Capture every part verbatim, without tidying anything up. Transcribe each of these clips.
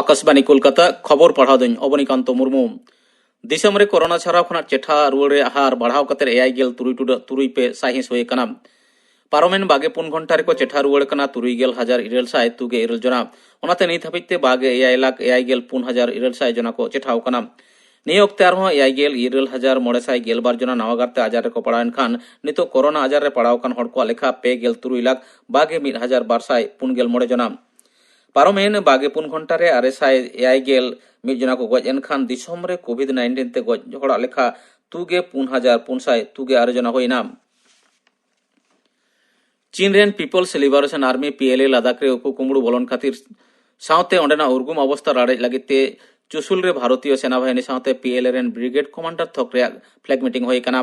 ᱟᱠᱟᱥᱵᱟᱱᱤ ᱠᱳᱞᱠᱟᱛᱟ, ᱠᱷᱚᱵᱚᱨ ᱯᱟᱲᱦᱟᱣ ᱫᱟᱹᱧ ᱚᱵᱚᱱᱤᱠᱟᱱᱛᱚ ᱢᱩᱨᱢᱩ᱾ ᱫᱤᱥᱚᱢ ᱨᱮ ᱠᱳᱨᱳᱱᱟ ᱪᱷᱟᱨᱟᱣ ᱠᱷᱚᱱᱟᱜ ᱪᱮᱴᱷᱟ ᱨᱩᱣᱟᱹᱲ ᱨᱮᱭᱟᱜ ᱦᱟᱨ ᱵᱟᱲᱦᱟᱣ ᱠᱟᱛᱮ ᱮᱭᱟᱭ ᱜᱮᱞ ᱛᱩᱨᱩᱭ ᱴᱩᱰᱟᱹᱜ ᱛᱩᱨᱩᱭ ᱯᱮ ᱥᱟᱭᱦᱤᱸᱥ ᱦᱩᱭ ᱟᱠᱟᱱᱟ᱾ ᱯᱟᱨᱚᱢᱮᱱ ᱵᱟᱜᱮ ᱯᱩᱱ ᱜᱷᱚᱱᱴᱟ ᱨᱮᱠᱚ ᱪᱮᱴᱷᱟ ᱨᱩᱣᱟᱹᱲ ᱠᱟᱱᱟ ᱛᱩᱨᱩᱭ ᱜᱮᱞ ᱦᱟᱡᱟᱨ ᱤᱨᱟᱹᱞ ᱥᱟᱭ ᱛᱩᱜᱮ ᱤᱨᱟᱹᱞ ᱡᱚᱱᱟ᱾ ᱚᱱᱟᱛᱮ ᱱᱤᱛ ᱦᱟᱹᱵᱤᱡ ᱛᱮ ᱵᱟᱜᱮ ᱮᱭᱟᱭ ᱞᱟᱠᱷ ᱮᱭᱟᱭ ᱜᱮᱞ ᱯᱩᱱ ᱦᱟᱡᱟᱨ ᱤᱨᱟᱹᱞ ᱥᱟᱭ ᱡᱚᱱᱟ ᱠᱚ ᱪᱮᱴᱷᱟᱣ ᱟᱠᱟᱱᱟ᱾ ᱱᱤᱭᱟᱹ ᱚᱠᱛᱮ ᱟᱨᱦᱚᱸ ᱮᱭᱟᱭ ᱜᱮᱞ ᱤᱨᱟᱹᱞ ᱦᱟᱡᱟᱨ ᱢᱚᱬᱮ ᱥᱟᱭ ᱜᱮᱞ ᱵᱟᱨ ᱡᱚᱱᱟ ᱱᱟᱣᱟ ᱜᱟᱨᱛᱮ ᱟᱡᱟᱨ ᱨᱮᱠᱚ ᱯᱟᱲᱟᱣ ᱮᱱ ᱠᱷᱟᱱ, ᱱᱤᱛᱚᱜ ᱠᱳᱨᱳᱱᱟ ᱟᱡᱟᱨ ᱨᱮ ᱯᱟᱲᱟᱣ ᱟᱠᱟᱱ ᱦᱚᱲ ᱠᱚᱣᱟᱜ ᱞᱮᱠᱷᱟ ᱯᱮ ᱜᱮᱞ ᱛᱩᱨᱩᱭ ᱞᱟᱠᱷ ᱵᱟᱜᱮ ᱢᱤᱫ ᱦᱟᱡᱟᱨ ᱵᱟᱨ ᱥᱟᱭ ᱯᱩᱱ ᱜᱮᱞ ᱢᱚᱬᱮ ᱡᱚᱱᱟ᱾ ᱯᱟᱨᱚᱢᱮᱱ ᱵᱟᱜᱮ ᱯᱩᱱ ᱜᱷᱚᱱᱴᱟ ᱨᱮ ᱟᱨᱮ ᱥᱟᱭ ᱮᱭᱟᱭ ᱜᱮᱞ ᱢᱤᱫ ᱡᱚᱱᱟ ᱠᱚ ᱜᱚᱡ ᱮᱱ ᱠᱷᱟᱱ, ᱫᱤᱥᱚᱢ ᱨᱮ ᱠᱳᱵᱷᱤᱰ ᱱᱟᱭᱤᱱᱴᱤᱱ ᱛᱮ ᱜᱚᱡ ᱦᱚᱲᱟᱜ ᱞᱮᱠᱷᱟ ᱛᱩᱜᱮ ᱯᱩᱱ ᱦᱟᱡᱟᱨ ᱯᱩᱱ ᱥᱟᱭ ᱛᱩᱜᱮ ᱟᱨᱮ ᱡᱚᱱᱟ ᱦᱩᱭ ᱮᱱᱟ᱾ ᱪᱤᱱ ᱨᱮᱱ peoples liberation army, P L A, Ladakh ᱨᱮ ᱩᱠᱩ ᱠᱩᱢᱵᱽᱲᱩ ᱵᱚᱞᱚᱱ ᱠᱷᱟᱹᱛᱤᱨ ᱥᱟᱶᱛᱮ ᱚᱸᱰᱮᱱᱟᱜ ᱩᱨᱜᱩᱢ ᱚᱵᱚᱥᱛᱟ ᱨᱟᱲᱮᱡ ᱞᱟᱹᱜᱤᱫ ᱛᱮ ᱪᱩᱥᱩᱞ ᱨᱮ ᱵᱷᱟᱨᱚᱛᱤᱭᱚ ᱥᱮᱱᱟ ᱵᱟᱦᱤᱱᱤ ᱥᱟᱶᱛᱮ ᱯᱤ ᱮᱞ ᱮ ᱨᱮᱱ ᱵᱨᱤᱜᱮᱰ ᱠᱚᱢᱟᱱᱰᱟᱨ ᱛᱷᱚᱠ ᱨᱮᱭᱟᱜ ᱯᱷᱞᱮᱜ ᱢᱤᱴᱤᱝ ᱦᱩᱭ ᱟᱠᱟᱱᱟ᱾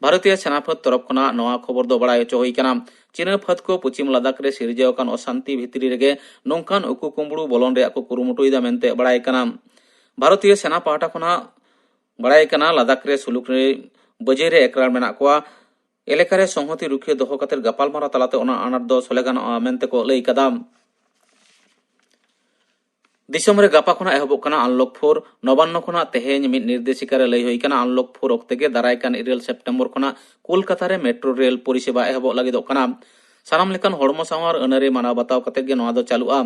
ᱵᱷᱟᱨᱚᱛᱤᱭᱚ ᱥᱮᱱᱟ ᱯᱷᱟᱹᱫ ᱛᱚᱨᱚᱯ ᱠᱷᱚᱱᱟᱜ ᱱᱚᱣᱟ ᱠᱷᱚᱵᱚᱨ ᱫᱚ ᱵᱟᱲᱟᱭ ᱦᱚᱪᱚ ᱦᱩᱭ ᱟᱠᱟᱱᱟ᱾ ᱪᱤᱱᱟ ᱯᱷᱟᱹᱫ ᱠᱚ ᱯᱚᱪᱷᱤᱢ ᱞᱟᱫᱟᱠᱷ ᱨᱮ ᱥᱤᱨᱡᱟᱹᱣ ᱟᱠᱟᱱ ᱚᱥᱟᱱᱛᱤ ᱵᱷᱤᱛᱨᱤ ᱨᱮᱜᱮ ᱱᱚᱝᱠᱟᱱ ᱩᱠᱩ ᱠᱩᱢᱵᱽᱲᱩ ᱵᱚᱞᱚᱱ ᱨᱮᱭᱟᱜ ᱠᱚ ᱠᱩᱨᱩᱢᱩᱴᱩᱭᱮᱫᱟ ᱢᱮᱱᱛᱮ ᱵᱟᱲᱟᱭ ᱠᱟᱱᱟ᱾ ᱵᱷᱟᱨᱚᱛᱤᱭᱚ ᱥᱮᱱᱟ ᱯᱟᱦᱴᱟ ᱠᱷᱚᱱᱟᱜ ᱵᱟᱲᱟᱭ ᱠᱟᱱᱟ, ᱞᱟᱫᱟᱠᱷ ᱨᱮ ᱥᱩᱞᱩᱠ ᱨᱮ ᱵᱟᱹᱡᱟᱹᱭ ᱨᱮ ᱮᱠᱨᱟᱨ ᱢᱮᱱᱟᱜ ᱠᱚᱣᱟ᱾ ᱮᱞᱟᱠᱟ ᱨᱮ ᱥᱚᱝᱦᱚᱛᱤ ᱨᱩᱠᱷᱤᱭᱟᱹ ᱫᱚᱦᱚ ᱠᱟᱛᱮ ᱜᱟᱯᱟᱞᱢᱟᱨᱟᱣ ᱛᱟᱞᱟᱛᱮ ᱚᱱᱟ ᱟᱱᱟᱴ ᱫᱚ ᱥᱚᱞᱦᱮ ᱜᱟᱱᱚᱜᱼᱟ ᱢᱮᱱᱛᱮ ᱠᱚ ᱞᱟᱹᱭ ᱠᱟᱫᱟ᱾ ᱫᱤᱥᱚᱢ ᱨᱮ ᱜᱟᱯᱟ ᱠᱷᱚᱱᱟᱜ ᱮᱦᱚᱵᱚᱜ ᱠᱟᱱᱟ ᱟᱱᱞᱚᱠ ᱯᱷᱳᱨ᱾ ᱱᱚᱵᱟᱱᱱᱚ ᱠᱷᱚᱱᱟᱜ ᱛᱮᱦᱮᱧ ᱢᱤᱫ ᱱᱤᱨᱫᱮᱥᱤᱠᱟ ᱨᱮ ᱞᱟᱹᱭ ᱦᱩᱭ ᱠᱟᱱᱟ, ᱟᱱᱞᱚᱠ ᱯᱷᱳᱨ ᱚᱠᱛᱮ ᱜᱮ ᱫᱟᱨᱟᱭ ᱠᱟᱱ ᱤᱨᱟᱹᱞ ᱥᱮᱯᱴᱮᱢᱵᱚᱨ ᱠᱷᱚᱱᱟᱜ ᱠᱳᱞᱠᱟᱛᱟ ᱨᱮ ᱢᱮᱴᱨᱳ ᱨᱮᱞ ᱯᱚᱨᱤᱥᱮᱵᱟ ᱮᱦᱚᱵᱚᱜ ᱞᱟᱹᱜᱤᱫᱚᱜ ᱠᱟᱱᱟ᱾ ᱥᱟᱱᱟᱢ ᱞᱮᱠᱟᱱ ᱦᱚᱲᱢᱚ ᱥᱟᱶᱟᱨ ᱟᱹᱱᱟᱹᱨᱤ ᱢᱟᱱᱟᱣ ᱵᱟᱛᱟᱣ ᱠᱟᱛᱮ ᱜᱮ ᱱᱚᱣᱟ ᱫᱚ ᱪᱟᱹᱞᱩᱜᱼᱟ᱾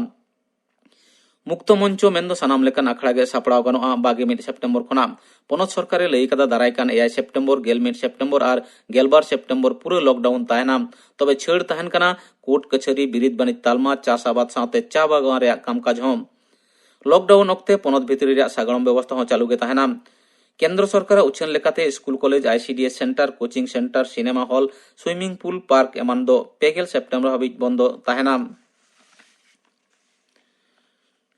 ᱢᱩᱠᱛᱚ ᱢᱚᱧᱪᱚ ᱢᱮᱱᱫᱚ ᱥᱟᱱᱟᱢ ᱞᱮᱠᱟᱱ ᱟᱠᱷᱲᱟ ᱜᱮ ᱥᱟᱯᱲᱟᱣ ᱜᱟᱱᱚᱜᱼᱟ ᱵᱟᱜᱮ ᱢᱤᱫ ᱥᱮᱯᱴᱮᱢᱵᱚᱨ ᱠᱷᱚᱱᱟᱜ᱾ ᱯᱚᱱᱚᱛ ᱥᱚᱨᱠᱟᱨᱮ ᱞᱟᱹᱭ ᱠᱟᱫᱟ, ᱫᱟᱨᱟᱭ ᱠᱟᱱ ᱮᱭᱟᱭ ᱥᱮᱯᱴᱮᱢᱵᱚᱨ, ᱜᱮᱞ ᱢᱤᱫ ᱥᱮᱯᱴᱮᱢᱵᱚᱨ ᱟᱨ ᱜᱮᱞᱵᱟᱨ ᱥᱮᱯᱴᱮᱢᱵᱚᱨ ᱯᱩᱨᱟᱹ ᱞᱚᱠᱰᱟᱣᱩᱱ ᱛᱟᱦᱮᱱᱟ᱾ ᱛᱚᱵᱮ ᱪᱷᱟᱹᱲ ᱛᱟᱦᱮᱱ ᱠᱟᱱᱟ ᱠᱳᱨᱴ ᱠᱟᱹᱪᱷᱟᱹᱨᱤ, ᱵᱤᱨᱤᱫ ᱵᱟᱹᱱᱤᱡ ᱛᱟᱞᱢᱟ, ᱪᱟᱥ ᱟᱵᱟᱫ ᱥᱟᱶᱛᱮ ᱪᱟ ᱵᱟᱜᱟᱱ ᱨᱮᱭᱟᱜ ᱠᱟᱢᱠᱟᱡᱽ ᱦᱚᱸ᱾ ᱞᱚᱠᱰᱟᱣᱩᱱ ᱚᱠᱛᱮ ᱯᱚᱱᱚᱛ ᱵᱷᱤᱛᱨᱤ ᱨᱮᱭᱟᱜ ᱥᱟᱜᱟᱲᱚᱢ ᱵᱮᱵᱚᱥᱛᱷᱟ ᱦᱚᱸ ᱪᱟᱹᱞᱩ ᱜᱮ ᱛᱟᱦᱮᱱᱟ᱾ ᱠᱮᱱᱫᱨᱚ ᱥᱚᱨᱠᱟᱨᱟᱜ ᱩᱪᱷᱟᱹᱱ ᱞᱮᱠᱟᱛᱮ school, college, I C D S centre, coaching centre, cinema hall, swimming pool, park ᱮᱢᱟᱱ ᱫᱚ ᱯᱮ ᱜᱮᱞ ᱥᱮᱯᱴᱮᱢᱵᱚᱨ ᱦᱟᱹᱵᱤᱡ ᱵᱚᱱᱫᱚ ᱛᱟᱦᱮᱱᱟ᱾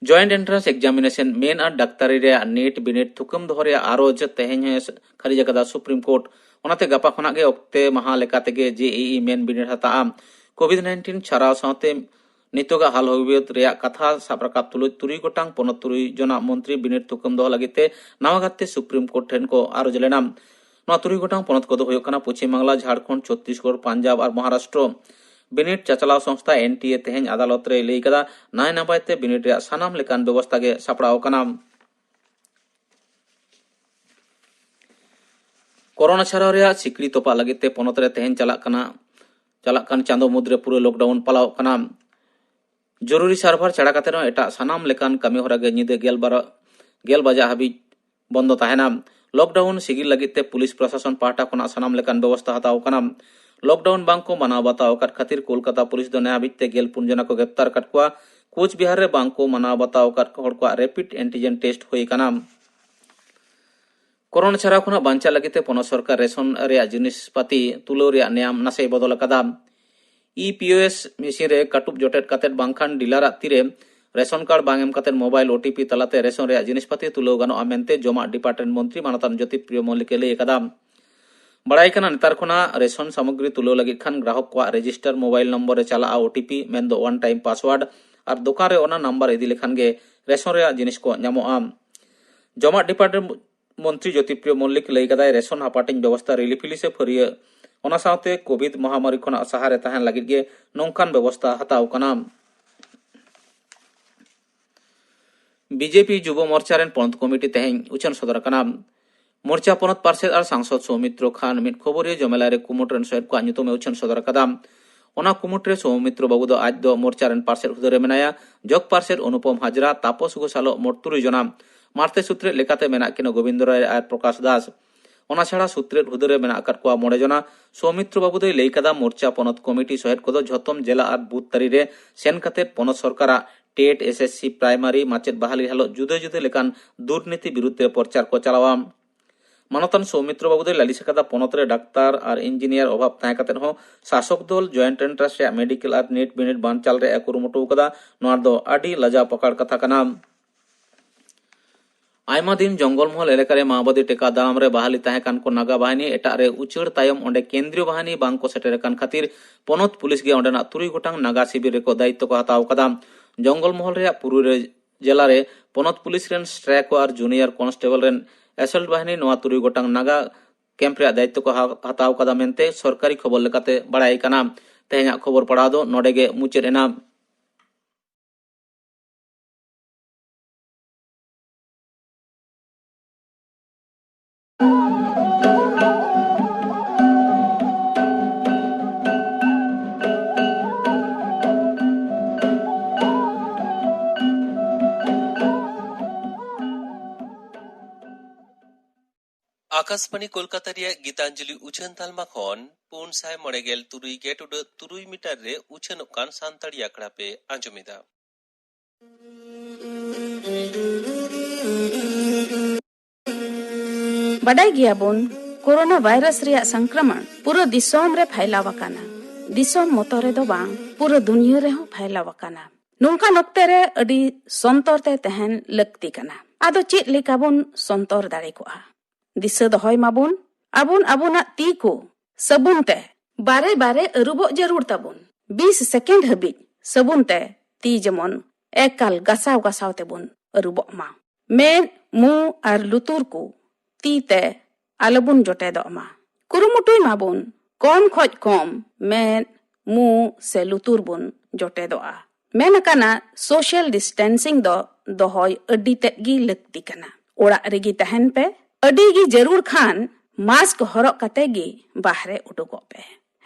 ᱡᱚᱭᱮᱱᱴ ᱮᱱᱴᱨᱟᱱᱥ ᱮᱠᱡᱟᱢᱤᱱᱮᱥᱚᱱ, ᱢᱮᱱ ᱟᱨ ᱰᱟᱠᱛᱟᱨᱤ ᱨᱮᱭᱟᱜ ᱱᱤᱴ ᱵᱤᱱᱤᱰ ᱛᱷᱩᱠᱟᱹᱢ ᱫᱚᱦᱚ ᱨᱮᱭᱟᱜ ᱟᱨᱚᱡᱽ ᱛᱮᱦᱮᱧ ᱦᱚᱸ ᱠᱷᱟᱹᱨᱤᱡ ᱟᱠᱟᱫᱟ ᱥᱩᱯᱨᱤᱢ ᱠᱳᱨᱴ᱾ ᱚᱱᱟᱛᱮ ᱜᱟᱯᱟ ᱠᱷᱚᱱᱟᱜ ᱜᱮ ᱚᱠᱛᱮ ᱢᱟᱦᱟ ᱞᱮᱠᱟ ᱛᱮᱜᱮ ᱡᱮ ᱤ ᱤ ᱢᱮᱱ ᱵᱤᱱᱤᱰ ᱦᱟᱛᱟᱜᱼᱟ᱾ ᱠᱳᱵᱷᱤᱰ ᱱᱟᱭᱤᱱᱴᱤᱱ ᱪᱷᱟᱨᱟᱣ ᱥᱟᱶᱛᱮ ᱱᱤᱛᱚᱜᱟᱜ ᱦᱟᱞ ᱦᱟᱹᱵᱤᱭᱟᱹᱛ ᱨᱮᱭᱟᱜ ᱠᱟᱛᱷᱟ ᱥᱟᱵ ᱨᱟᱠᱟᱵ ᱛᱩᱞᱩᱡ ᱛᱩᱨᱩᱭ ᱜᱚᱴᱟᱝ ᱯᱚᱱᱚᱛ ᱛᱩᱨᱩᱭ ᱡᱚᱱᱟ ᱢᱚᱱᱛᱨᱤ ᱵᱤᱱᱤᱰ ᱛᱷᱩᱠᱟᱹᱢ ᱫᱚᱦᱚ ᱞᱟᱹᱜᱤᱫ ᱛᱮ ᱱᱟᱣᱟ ᱜᱟᱨᱛᱮ ᱥᱩᱯᱨᱤᱢ ᱠᱳᱨᱴ ᱴᱷᱮᱱ ᱠᱚ ᱟᱨᱚᱡᱽ ᱞᱮᱱᱟ᱾ ᱱᱚᱣᱟ ᱛᱩᱨᱩᱭ ᱜᱚᱴᱟᱝ ᱯᱚᱱᱚᱛ ᱠᱚᱫᱚ ᱦᱩᱭᱩᱜ ᱠᱟᱱᱟ ᱯᱚᱪᱷᱤᱢ ᱵᱟᱝᱞᱟ, ᱡᱷᱟᱲᱠᱷᱚᱸᱰ, ᱪᱷᱚᱛᱛᱤᱥᱜᱚᱲ, ᱯᱟᱧᱡᱟᱵᱽ ᱟᱨ ᱢᱚᱦᱟᱨᱟᱥᱴᱨᱚ᱾ ᱵᱤᱱᱤᱰ ᱪᱟᱪᱞᱟᱣ ᱥᱚᱝᱥᱛᱷᱟ ᱮᱱ ᱴᱤ ᱮ ᱛᱮᱦᱮᱧ ᱟᱫᱟᱞᱚᱛ ᱨᱮᱭ ᱞᱟᱹᱭ ᱠᱟᱫᱟ, ᱱᱟᱭ ᱱᱟᱯᱟᱭ ᱛᱮ ᱵᱤᱱᱤᱰ ᱨᱮᱭᱟᱜ ᱥᱟᱱᱟᱢ ᱞᱮᱠᱟᱱ ᱵᱮᱵᱚᱥᱛᱷᱟ ᱜᱮ ᱥᱟᱯᱲᱟᱣ ᱟᱠᱟᱱᱟ᱾ ᱠᱳᱨᱳᱱᱟ ᱪᱷᱟᱨᱟᱣ ᱨᱮᱭᱟᱜ ᱥᱤᱠᱲᱤ ᱛᱚᱯᱟᱜ ᱞᱟᱹᱜᱤᱫ ᱛᱮ ᱯᱚᱱᱚᱛ ᱨᱮ ᱛᱮᱦᱮᱧ ᱪᱟᱞᱟᱜ ᱠᱟᱱᱟ ᱪᱟᱞᱟᱜ ᱠᱟᱱ ᱪᱟᱸᱫᱚ ᱢᱩᱫᱽᱨᱮ ᱯᱩᱨᱟᱹ ᱞᱚᱠᱰᱟᱣᱩᱱ ᱯᱟᱞᱟᱣᱚᱜ ᱠᱟᱱᱟ᱾ ᱡᱚᱨᱩᱨᱤ ᱥᱟᱨᱵᱷᱟᱨ ᱪᱷᱟᱲᱟ ᱠᱟᱛᱮ ᱦᱚᱸ ᱮᱴᱟᱜ ᱥᱟᱱᱟᱢ ᱞᱮᱠᱟᱱ ᱠᱟᱹᱢᱤ ᱦᱚᱨᱟ ᱜᱮ ᱧᱤᱫᱟᱹ ᱜᱮᱞ ᱵᱟᱨ ᱜᱮᱞ ᱵᱟᱡᱟᱜ ᱦᱟᱹᱵᱤᱡ ᱵᱚᱱᱫᱚ ᱛᱟᱦᱮᱱᱟ᱾ ᱞᱚᱠᱰᱟᱣᱩᱱ ᱥᱤᱜᱤᱞ ᱞᱟᱹᱜᱤᱫ ᱛᱮ ᱯᱩᱞᱤᱥ ᱯᱨᱚᱥᱟᱥᱚᱱ ᱯᱟᱦᱴᱟ ᱠᱷᱚᱱᱟᱜ ᱥᱟᱱᱟᱢ ᱞᱮᱠᱟᱱ ᱵᱮᱵᱚᱥᱛᱷᱟ ᱦᱟᱛᱟᱣ ᱟᱠᱟᱱᱟ᱾ ᱞᱚᱠᱰᱟᱣᱩᱱ ᱵᱟᱝ ᱠᱚ ᱢᱟᱱᱟᱣ ᱵᱟᱛᱟᱣ ᱟᱠᱟᱫ ᱠᱷᱟᱹᱛᱤᱨ ᱠᱳᱞᱠᱟᱛᱟ ᱯᱩᱞᱤᱥ ᱫᱚ ᱱᱮ ᱦᱟᱹᱵᱤᱡ ᱛᱮ ᱜᱮᱞ ᱯᱩᱱ ᱡᱚᱱᱟ ᱠᱚ ᱜᱨᱮᱯᱛᱟᱨ ᱟᱠᱟᱫ ᱠᱚᱣᱟ᱾ ᱠᱳᱪᱵᱤᱦᱟᱨ ᱨᱮ ᱵᱟᱝ ᱠᱚ ᱢᱟᱱᱟᱣ ᱵᱟᱛᱟᱣ ᱟᱠᱟᱫ ᱦᱚᱲ ᱠᱚᱣᱟᱜ ᱨᱮᱯᱤᱰ ᱮᱱᱴᱤᱡᱮᱱ ᱴᱮᱥᱴ ᱦᱩᱭ ᱟᱠᱟᱱᱟ᱾ ᱠᱳᱨᱳᱱᱟ ᱪᱷᱟᱨᱟᱣ ᱠᱷᱚᱱᱟᱜ ᱵᱟᱧᱪᱟᱣ ᱞᱟᱹᱜᱤᱫ ᱛᱮ ᱯᱚᱱᱚᱛ ᱥᱚᱨᱠᱟᱨ ᱨᱮᱥᱚᱱ ᱨᱮᱭᱟᱜ ᱡᱤᱱᱤᱥ ᱯᱟᱹᱛᱤ ᱛᱩᱞᱟᱹᱣ ᱨᱮᱭᱟᱜ ᱱᱮᱭᱟᱢ ᱱᱟᱥᱮᱭ ᱵᱚᱫᱚᱞ ᱟᱠᱟᱫᱟ᱾ E P O S machine ᱨᱮ ᱠᱟᱹᱴᱩᱵ ᱡᱚᱴᱮᱫ ᱠᱟᱛᱮᱫ ᱵᱟᱝᱠᱷᱟᱱ ᱰᱤᱞᱟᱨᱟᱜ ᱛᱤᱨᱮ ᱨᱮᱥᱚᱱ ᱠᱟᱨᱰ ᱵᱟᱝ ᱮᱢ ᱠᱟᱛᱮᱫ ᱢᱳᱵᱟᱭᱤᱞ ᱳ ᱴᱤ ᱯᱤ ᱛᱟᱞᱟᱛᱮ ᱨᱮᱥᱚᱱ ᱨᱮᱭᱟᱜ ᱡᱤᱱᱤᱥ ᱯᱟᱹᱛᱤ ᱛᱩᱞᱟᱹᱣ ᱜᱟᱱᱚᱜᱼᱟ ᱢᱮᱱᱛᱮ ᱡᱚᱢᱟᱜ ᱰᱤᱯᱟᱨᱴᱢᱮᱱᱴ ᱢᱚᱱᱛᱨᱤ ᱢᱟᱱᱚᱛᱟᱱ ᱡᱳᱛᱤᱯᱨᱤᱭᱚ ᱢᱚᱞᱞᱤᱠ ᱮ ᱞᱟᱹᱭ ᱟᱠᱟᱫᱟ᱾ ᱵᱟᱲᱟᱭ ᱠᱟᱱᱟ, ᱱᱮᱛᱟᱨ ᱠᱷᱚᱱᱟᱜ ᱨᱮᱥᱚᱱ ᱥᱟᱢᱚᱜᱨᱤ ᱛᱩᱞᱟᱹᱣ ᱞᱟᱹᱜᱤᱫ ᱠᱷᱟᱱ ᱜᱨᱟᱦᱚᱠ ᱠᱚᱣᱟᱜ ᱨᱮᱡᱤᱥᱴᱟᱨ ᱢᱳᱵᱟᱭᱤᱞ ᱱᱚᱢᱵᱚᱨ ᱨᱮ ᱪᱟᱞᱟᱜᱼᱟ ᱳ ᱴᱤ ᱯᱤ, ᱢᱮᱱᱫᱚ ᱚᱣᱟᱱ ᱴᱟᱭᱤᱢ ᱯᱟᱥᱣᱟᱨᱰ, ᱟᱨ ᱫᱚᱠᱟᱱ ᱨᱮ ᱚᱱᱟ ᱱᱟᱢᱵᱟᱨ ᱤᱫᱤ ᱞᱮᱠᱷᱟᱱ ᱜᱮ ᱨᱮᱥᱚᱱ ᱨᱮᱭᱟᱜ ᱡᱤᱱᱤᱥ ᱠᱚ ᱧᱟᱢᱚᱜᱼᱟ᱾ ᱡᱚᱢᱟᱜ ᱰᱤᱯᱟᱨᱴᱢᱮᱱᱴ ᱢᱚᱱᱛᱨᱤ ᱡᱳᱛᱤᱯᱨᱤᱭᱚ ᱢᱚᱞᱞᱤᱠ ᱞᱟᱹᱭ ᱠᱟᱫᱟᱭ, ᱨᱮᱥᱚᱱ ᱦᱟᱯᱟᱴᱤᱧ ᱵᱮᱵᱚᱥᱛᱷᱟ ᱨᱤᱞᱤᱯᱷᱤᱞᱤ ᱥᱮ ᱯᱷᱟᱹᱨᱭᱟᱹ, ᱚᱱᱟ ᱥᱟᱶᱛᱮ ᱠᱳᱵᱷᱤᱰ ᱢᱚᱦᱟᱢᱟᱨᱤ ᱠᱷᱚᱱᱟᱜ ᱥᱟᱦᱟᱨᱮ ᱛᱟᱦᱮᱱ ᱞᱟᱹᱜᱤᱫ ᱜᱮ ᱱᱚᱝᱠᱟᱱ ᱵᱮᱵᱚᱥᱛᱷᱟ ᱦᱟᱛᱟᱣ ᱠᱟᱱᱟ᱾ ᱵᱤ ᱡᱮ ᱯᱤ ᱡᱩᱵᱚ ᱢᱳᱨᱪᱟ ᱨᱮᱱ ᱯᱚᱱᱚᱛ ᱠᱚᱢᱤᱴᱤ ᱛᱮᱦᱮᱧ ᱩᱪᱷᱟᱹᱱ ᱥᱚᱫᱚᱨ ᱟᱠᱟᱱᱟ᱾ ᱢᱳᱨᱪᱟ ᱯᱚᱱᱚᱛ ᱯᱟᱨᱥᱮᱛ ᱟᱨ ᱥᱟᱝᱥᱚᱫ ᱥᱳᱣᱢᱤᱛᱨᱚ ᱠᱷᱟᱱ ᱢᱤᱫ ᱠᱷᱚᱵᱚᱨᱤᱭᱟᱹ ᱡᱚᱢᱮᱞᱟᱭ ᱨᱮ ᱠᱩᱢᱩᱴ ᱨᱮᱱ ᱥᱚᱦᱮᱫ ᱠᱚᱣᱟᱜ ᱧᱩᱛᱩᱢ ᱮ ᱩᱪᱷᱟᱹᱱ ᱥᱚᱫᱚᱨ ᱟᱠᱟᱫᱟ᱾ ᱚᱱᱟ ᱠᱩᱢᱩᱴ ᱨᱮ ᱥᱳᱣᱢᱤᱛᱨᱚ ᱵᱟᱹᱵᱩ ᱫᱚ ᱟᱡ ᱫᱚ ᱢᱳᱨᱪᱟ ᱨᱮᱱ ᱯᱟᱨᱥᱮᱛ ᱦᱩᱫᱟᱹ ᱨᱮ ᱢᱮᱱᱟᱭᱟ᱾ ᱡᱚᱜᱽ ᱯᱟᱨᱥᱮᱛ ᱚᱱᱩᱯᱚᱢ ᱦᱟᱡᱽᱨᱟ, ᱛᱟᱯᱚᱥ ᱜᱳᱥᱟᱞᱚᱜ ᱢᱳᱴ ᱛᱩᱨᱩᱭ ᱡᱚᱱᱟ᱾ ᱢᱟᱲᱛᱮ ᱥᱩᱛᱨᱮᱫ ᱞᱮᱠᱟᱛᱮ ᱢᱮᱱᱟᱜ ᱠᱤᱱᱟ ᱜᱳᱵᱤᱱᱫᱚ ᱨᱟᱭ ᱟᱨ ᱯᱨᱚᱠᱟᱥ ᱫᱟᱥ᱾ ᱚᱱᱟ ᱪᱷᱟᱲᱟ ᱥᱩᱛᱨᱮᱫ ᱦᱩᱫᱟᱹ ᱨᱮ ᱢᱮᱱᱟᱜ ᱟᱠᱟᱫ ᱠᱚᱣᱟ ᱢᱚᱬᱮ ᱡᱚᱱᱟ᱾ ᱥᱳᱣᱢᱤᱛᱨᱚ ᱵᱟᱹᱵᱩ ᱫᱚᱭ ᱞᱟᱹᱭ ᱠᱟᱫᱟ, ᱢᱳᱨᱪᱟ ᱯᱚᱱᱚᱛ ᱠᱚᱢᱤᱴᱤ ᱥᱚᱦᱮᱫ ᱠᱚᱫᱚ ᱡᱷᱚᱛᱚᱢ ᱡᱮᱞᱟ ᱟᱨ ᱵᱩᱛᱷ ᱛᱟᱹᱨᱤ ᱨᱮ ᱥᱮᱱ ᱠᱟᱛᱮ ᱯᱚᱱᱚᱛ ᱥᱚᱨᱠᱟᱨᱟᱜ TET, S S C, primary ᱢᱟᱪᱮᱫ ᱵᱟᱦᱟᱞᱤ ᱦᱟᱞᱚᱛ ᱡᱩᱫᱟᱹ ᱡᱩᱫᱟᱹ ᱞᱮᱠᱟᱱ ᱫᱩᱨᱱᱤᱛᱤ ᱵᱤᱨᱩᱫᱷ ᱨᱮ ᱯᱨᱚᱪᱟᱨ ᱠᱚ ᱪᱟᱞᱟᱣᱟ᱾ ᱢᱟᱱᱚᱛᱟᱱ ᱥᱳᱣᱢᱤᱛᱨᱚ ᱵᱟᱹᱵᱩ ᱫᱚᱭ ᱞᱟᱹᱞᱤᱥ ᱟᱠᱟᱫᱟ, ᱯᱚᱱᱚᱛ ᱨᱮ ᱰᱟᱠᱛᱟᱨ ᱟᱨ ᱤᱧᱡᱤᱱᱤᱭᱟᱨ ᱚᱵᱷᱟᱵ ᱛᱟᱦᱮᱸ ᱠᱟᱛᱮ ᱦᱚᱸ ᱥᱟᱥᱚᱠ ᱫᱚᱞ ᱡᱚᱭᱮᱱᱴ ᱮᱱᱴᱨᱟᱱᱥ ᱨᱮᱭᱟᱜ ᱢᱮᱰᱤᱠᱮᱞ ᱟᱨ ᱱᱤᱴ ᱵᱤᱱᱤᱰ ᱵᱟᱝ ᱪᱟᱞ ᱨᱮᱭᱟᱜ ᱮ ᱠᱩᱨᱩᱢᱩᱴᱩ ᱟᱠᱟᱫᱟ᱾ ᱱᱚᱣᱟ ᱫᱚ ᱟᱹᱰᱤ ᱞᱟᱡᱟᱣ ᱯᱟᱠᱟᱲ ᱠᱟᱛᱷᱟ ᱠᱟᱱᱟ᱾ ᱟᱭᱢᱟ ᱫᱤᱱ ᱡᱚᱝᱜᱚᱞ ᱢᱚᱦᱚᱞ ᱮᱞᱟᱠᱟ ᱨᱮ ᱢᱟᱣᱵᱟᱫᱤ ᱴᱮᱠᱟ ᱫᱟᱨᱟᱢ ᱨᱮ ᱵᱟᱦᱟᱞᱤ ᱛᱟᱦᱮᱸ ᱠᱟᱱ ᱠᱚ ᱱᱟᱜᱟ ᱵᱟᱦᱤᱱᱤ ᱮᱴᱟᱜ ᱨᱮ ᱩᱪᱟᱹᱲ ᱛᱟᱭᱚᱢ ᱚᱸᱰᱮ ᱠᱮᱱᱫᱨᱤᱭᱚ ᱵᱟᱦᱤᱱᱤ ᱵᱟᱝ ᱠᱚ ᱥᱮᱴᱮᱨ ᱟᱠᱟᱱ ᱠᱷᱟᱹᱛᱤᱨ ᱯᱚᱱᱚᱛ ᱯᱩᱞᱤᱥ ᱜᱮ ᱚᱸᱰᱮᱱᱟᱜ ᱛᱩᱨᱩᱭ ᱜᱚᱴᱟᱝ ᱱᱟᱜᱟ ᱥᱤᱵᱤᱨ ᱨᱮᱠᱚ ᱫᱟᱭᱤᱛᱛᱚ ᱠᱚ ᱦᱟᱛᱟᱣ ᱟᱠᱟᱫᱟ᱾ ᱡᱚᱝᱜᱚᱞ ᱢᱚᱦᱚᱞ ᱨᱮᱭᱟᱜ ᱯᱩᱨᱩᱭ ᱨᱮ ᱡᱮᱞᱟ ᱨᱮ ᱯᱚᱱᱚᱛ ᱯᱩᱞᱤᱥ ᱨᱮᱱ ᱥᱴᱨᱮᱠᱚ ᱟᱨ ᱡᱩᱱᱤᱭᱟᱨ ᱠᱚᱱᱥᱴᱮᱵᱚᱞ ᱨᱮᱱ ᱮᱥᱚᱞᱴ ᱵᱟᱦᱤᱱᱤ ᱱᱚᱣᱟ ᱛᱩᱨᱩᱭ ᱜᱚᱴᱟᱝ ᱱᱟᱜᱟ ᱠᱮᱢᱯ ᱨᱮᱭᱟᱜ ᱫᱟᱭᱤᱛᱛᱚ ᱠᱚ ᱦᱟ-, ᱦᱟᱛᱟᱣ ᱟᱠᱟᱫᱟ ᱢᱮᱱᱛᱮ ᱥᱚᱨᱠᱟᱨᱤ ᱠᱷᱚᱵᱚᱨ ᱞᱮᱠᱟᱛᱮ ᱵᱟᱲᱟᱭ ᱠᱟᱱᱟ᱾ ᱛᱮᱦᱮᱧᱟᱜ ᱠᱷᱚᱵᱚᱨ ᱯᱟᱲᱦᱟᱣ ᱫᱚ ᱱᱚᱰᱮ ᱜᱮ ᱢᱩᱪᱟᱹᱫ ᱮᱱᱟ᱾ ᱟᱠᱟᱥᱵᱟᱬᱤ ᱠᱳᱞᱠᱟᱛᱟ ᱨᱮᱭᱟᱜ ᱜᱤᱛᱟᱧᱡᱚᱞᱤ ᱩᱪᱷᱟᱹᱱ ᱛᱟᱞᱢᱟ ᱠᱷᱚᱱ ᱯᱩᱱ ᱥᱟᱭ ᱢᱚᱬᱮ ᱜᱮᱞ ᱛᱩᱨᱩᱭ ᱜᱮᱴ ᱩᱰᱟᱹᱜ ᱛᱩᱨᱩᱭ ᱢᱤᱴᱟᱨ ᱨᱮ ᱩᱪᱷᱟᱹᱱᱚᱜ ᱠᱟᱱ ᱥᱟᱱᱛᱟᱲᱤ ᱟᱠᱷᱲᱟ ᱯᱮ ᱟᱸᱡᱚᱢ ᱮᱫᱟ᱾ ᱵᱟᱰᱟᱭ ᱜᱮᱭᱟᱵᱚᱱ, ᱠᱳᱨᱳᱱᱟ ᱵᱷᱟᱭᱨᱟᱥ ᱨᱮᱭᱟᱜ ᱥᱚᱝᱠᱨᱚᱢᱚᱱ ᱯᱩᱨᱟᱹ ᱫᱤᱥᱚᱢ ᱨᱮ ᱯᱷᱟᱭᱞᱟᱣ ᱟᱠᱟᱱᱟ᱾ ᱫᱤᱥᱚᱢ ᱢᱚᱛᱚ ᱨᱮᱫᱚ ᱵᱟᱝ, ᱯᱩᱨᱟᱹ ᱫᱩᱱᱤᱭᱟᱹ ᱨᱮᱦᱚᱸ ᱯᱷᱟᱭᱞᱟᱣ ᱟᱠᱟᱱᱟ᱾ ᱱᱚᱝᱠᱟᱱ ᱚᱠᱛᱮ ᱨᱮ ᱟᱹᱰᱤ ᱥᱚᱱᱛᱚᱨ ᱛᱮ ᱛᱟᱦᱮᱱ ᱞᱟᱹᱠᱛᱤ ᱠᱟᱱᱟ᱾ ᱟᱫᱚ ᱪᱮᱫ ᱞᱮᱠᱟ ᱵᱚᱱ ᱥᱚᱱᱛᱚᱨ ᱫᱟᱲᱮ ᱠᱚᱜᱼᱟ? ᱫᱤᱥᱟᱹ ᱫᱚᱦᱚᱭ ᱢᱟᱵᱚᱱ, ᱟᱵᱚᱱ ᱟᱵᱚᱱᱟᱜ ᱛᱤ ᱠᱚ ᱥᱟᱵᱚᱱ ᱛᱮ ᱵᱟᱨᱮ ᱵᱟᱨᱮ ᱟᱹᱨᱩᱵᱚᱜ ᱡᱟᱹᱨᱩᱲ ᱛᱟᱵᱚᱱ᱾ ᱵᱤᱥ ᱥᱮᱠᱮᱱᱰ ᱦᱟᱹᱵᱤᱡ ᱥᱟᱵᱚᱱ ᱛᱮ ᱛᱤ ᱡᱮᱢᱚᱱ ᱮᱠᱟᱞ ᱜᱟᱥᱟᱣ ᱜᱟᱥᱟᱣ ᱛᱮᱵᱚᱱ ᱟᱹᱨᱩᱵᱚᱜ ᱢᱟ᱾ ᱢᱮᱫ, ᱢᱩ ᱟᱨ ᱞᱩᱛᱩᱨ ᱠᱚ ᱛᱤ ᱛᱮ ᱟᱞᱚᱵᱚᱱ ᱡᱚᱴᱮᱫᱚᱜ ᱢᱟ᱾ ᱠᱩᱨᱩᱢᱩᱴᱩᱭ ᱢᱟᱵᱚᱱ ᱠᱚᱢ ᱠᱷᱚᱡ ᱠᱚᱢ ᱢᱮᱫ, ᱢᱩ ᱥᱮ ᱞᱩᱛᱩᱨ ᱵᱚᱱ ᱡᱚᱴᱮᱫᱚᱜᱼᱟ᱾ ᱢᱮᱱ ᱟᱠᱟᱱᱟ, social distancing ᱫᱚ ᱫᱚᱦᱚᱭ ᱟᱹᱰᱤ ᱛᱮᱫ ᱜᱮ ᱞᱟᱹᱠᱛᱤ ᱠᱟᱱᱟ᱾ ᱚᱲᱟᱜ ᱨᱮᱜᱮ ᱛᱟᱦᱮᱱ ᱯᱮ᱾ ᱟᱹᱰᱤ ᱜᱮ ᱡᱟᱹᱨᱩᱲ ᱠᱷᱟᱱ ᱢᱟᱥᱠ ᱦᱚᱨᱚᱜ ᱠᱟᱛᱮ ᱜᱮ ᱵᱟᱦᱨᱮ ᱩᱰᱩᱠᱚᱜ ᱯᱮ᱾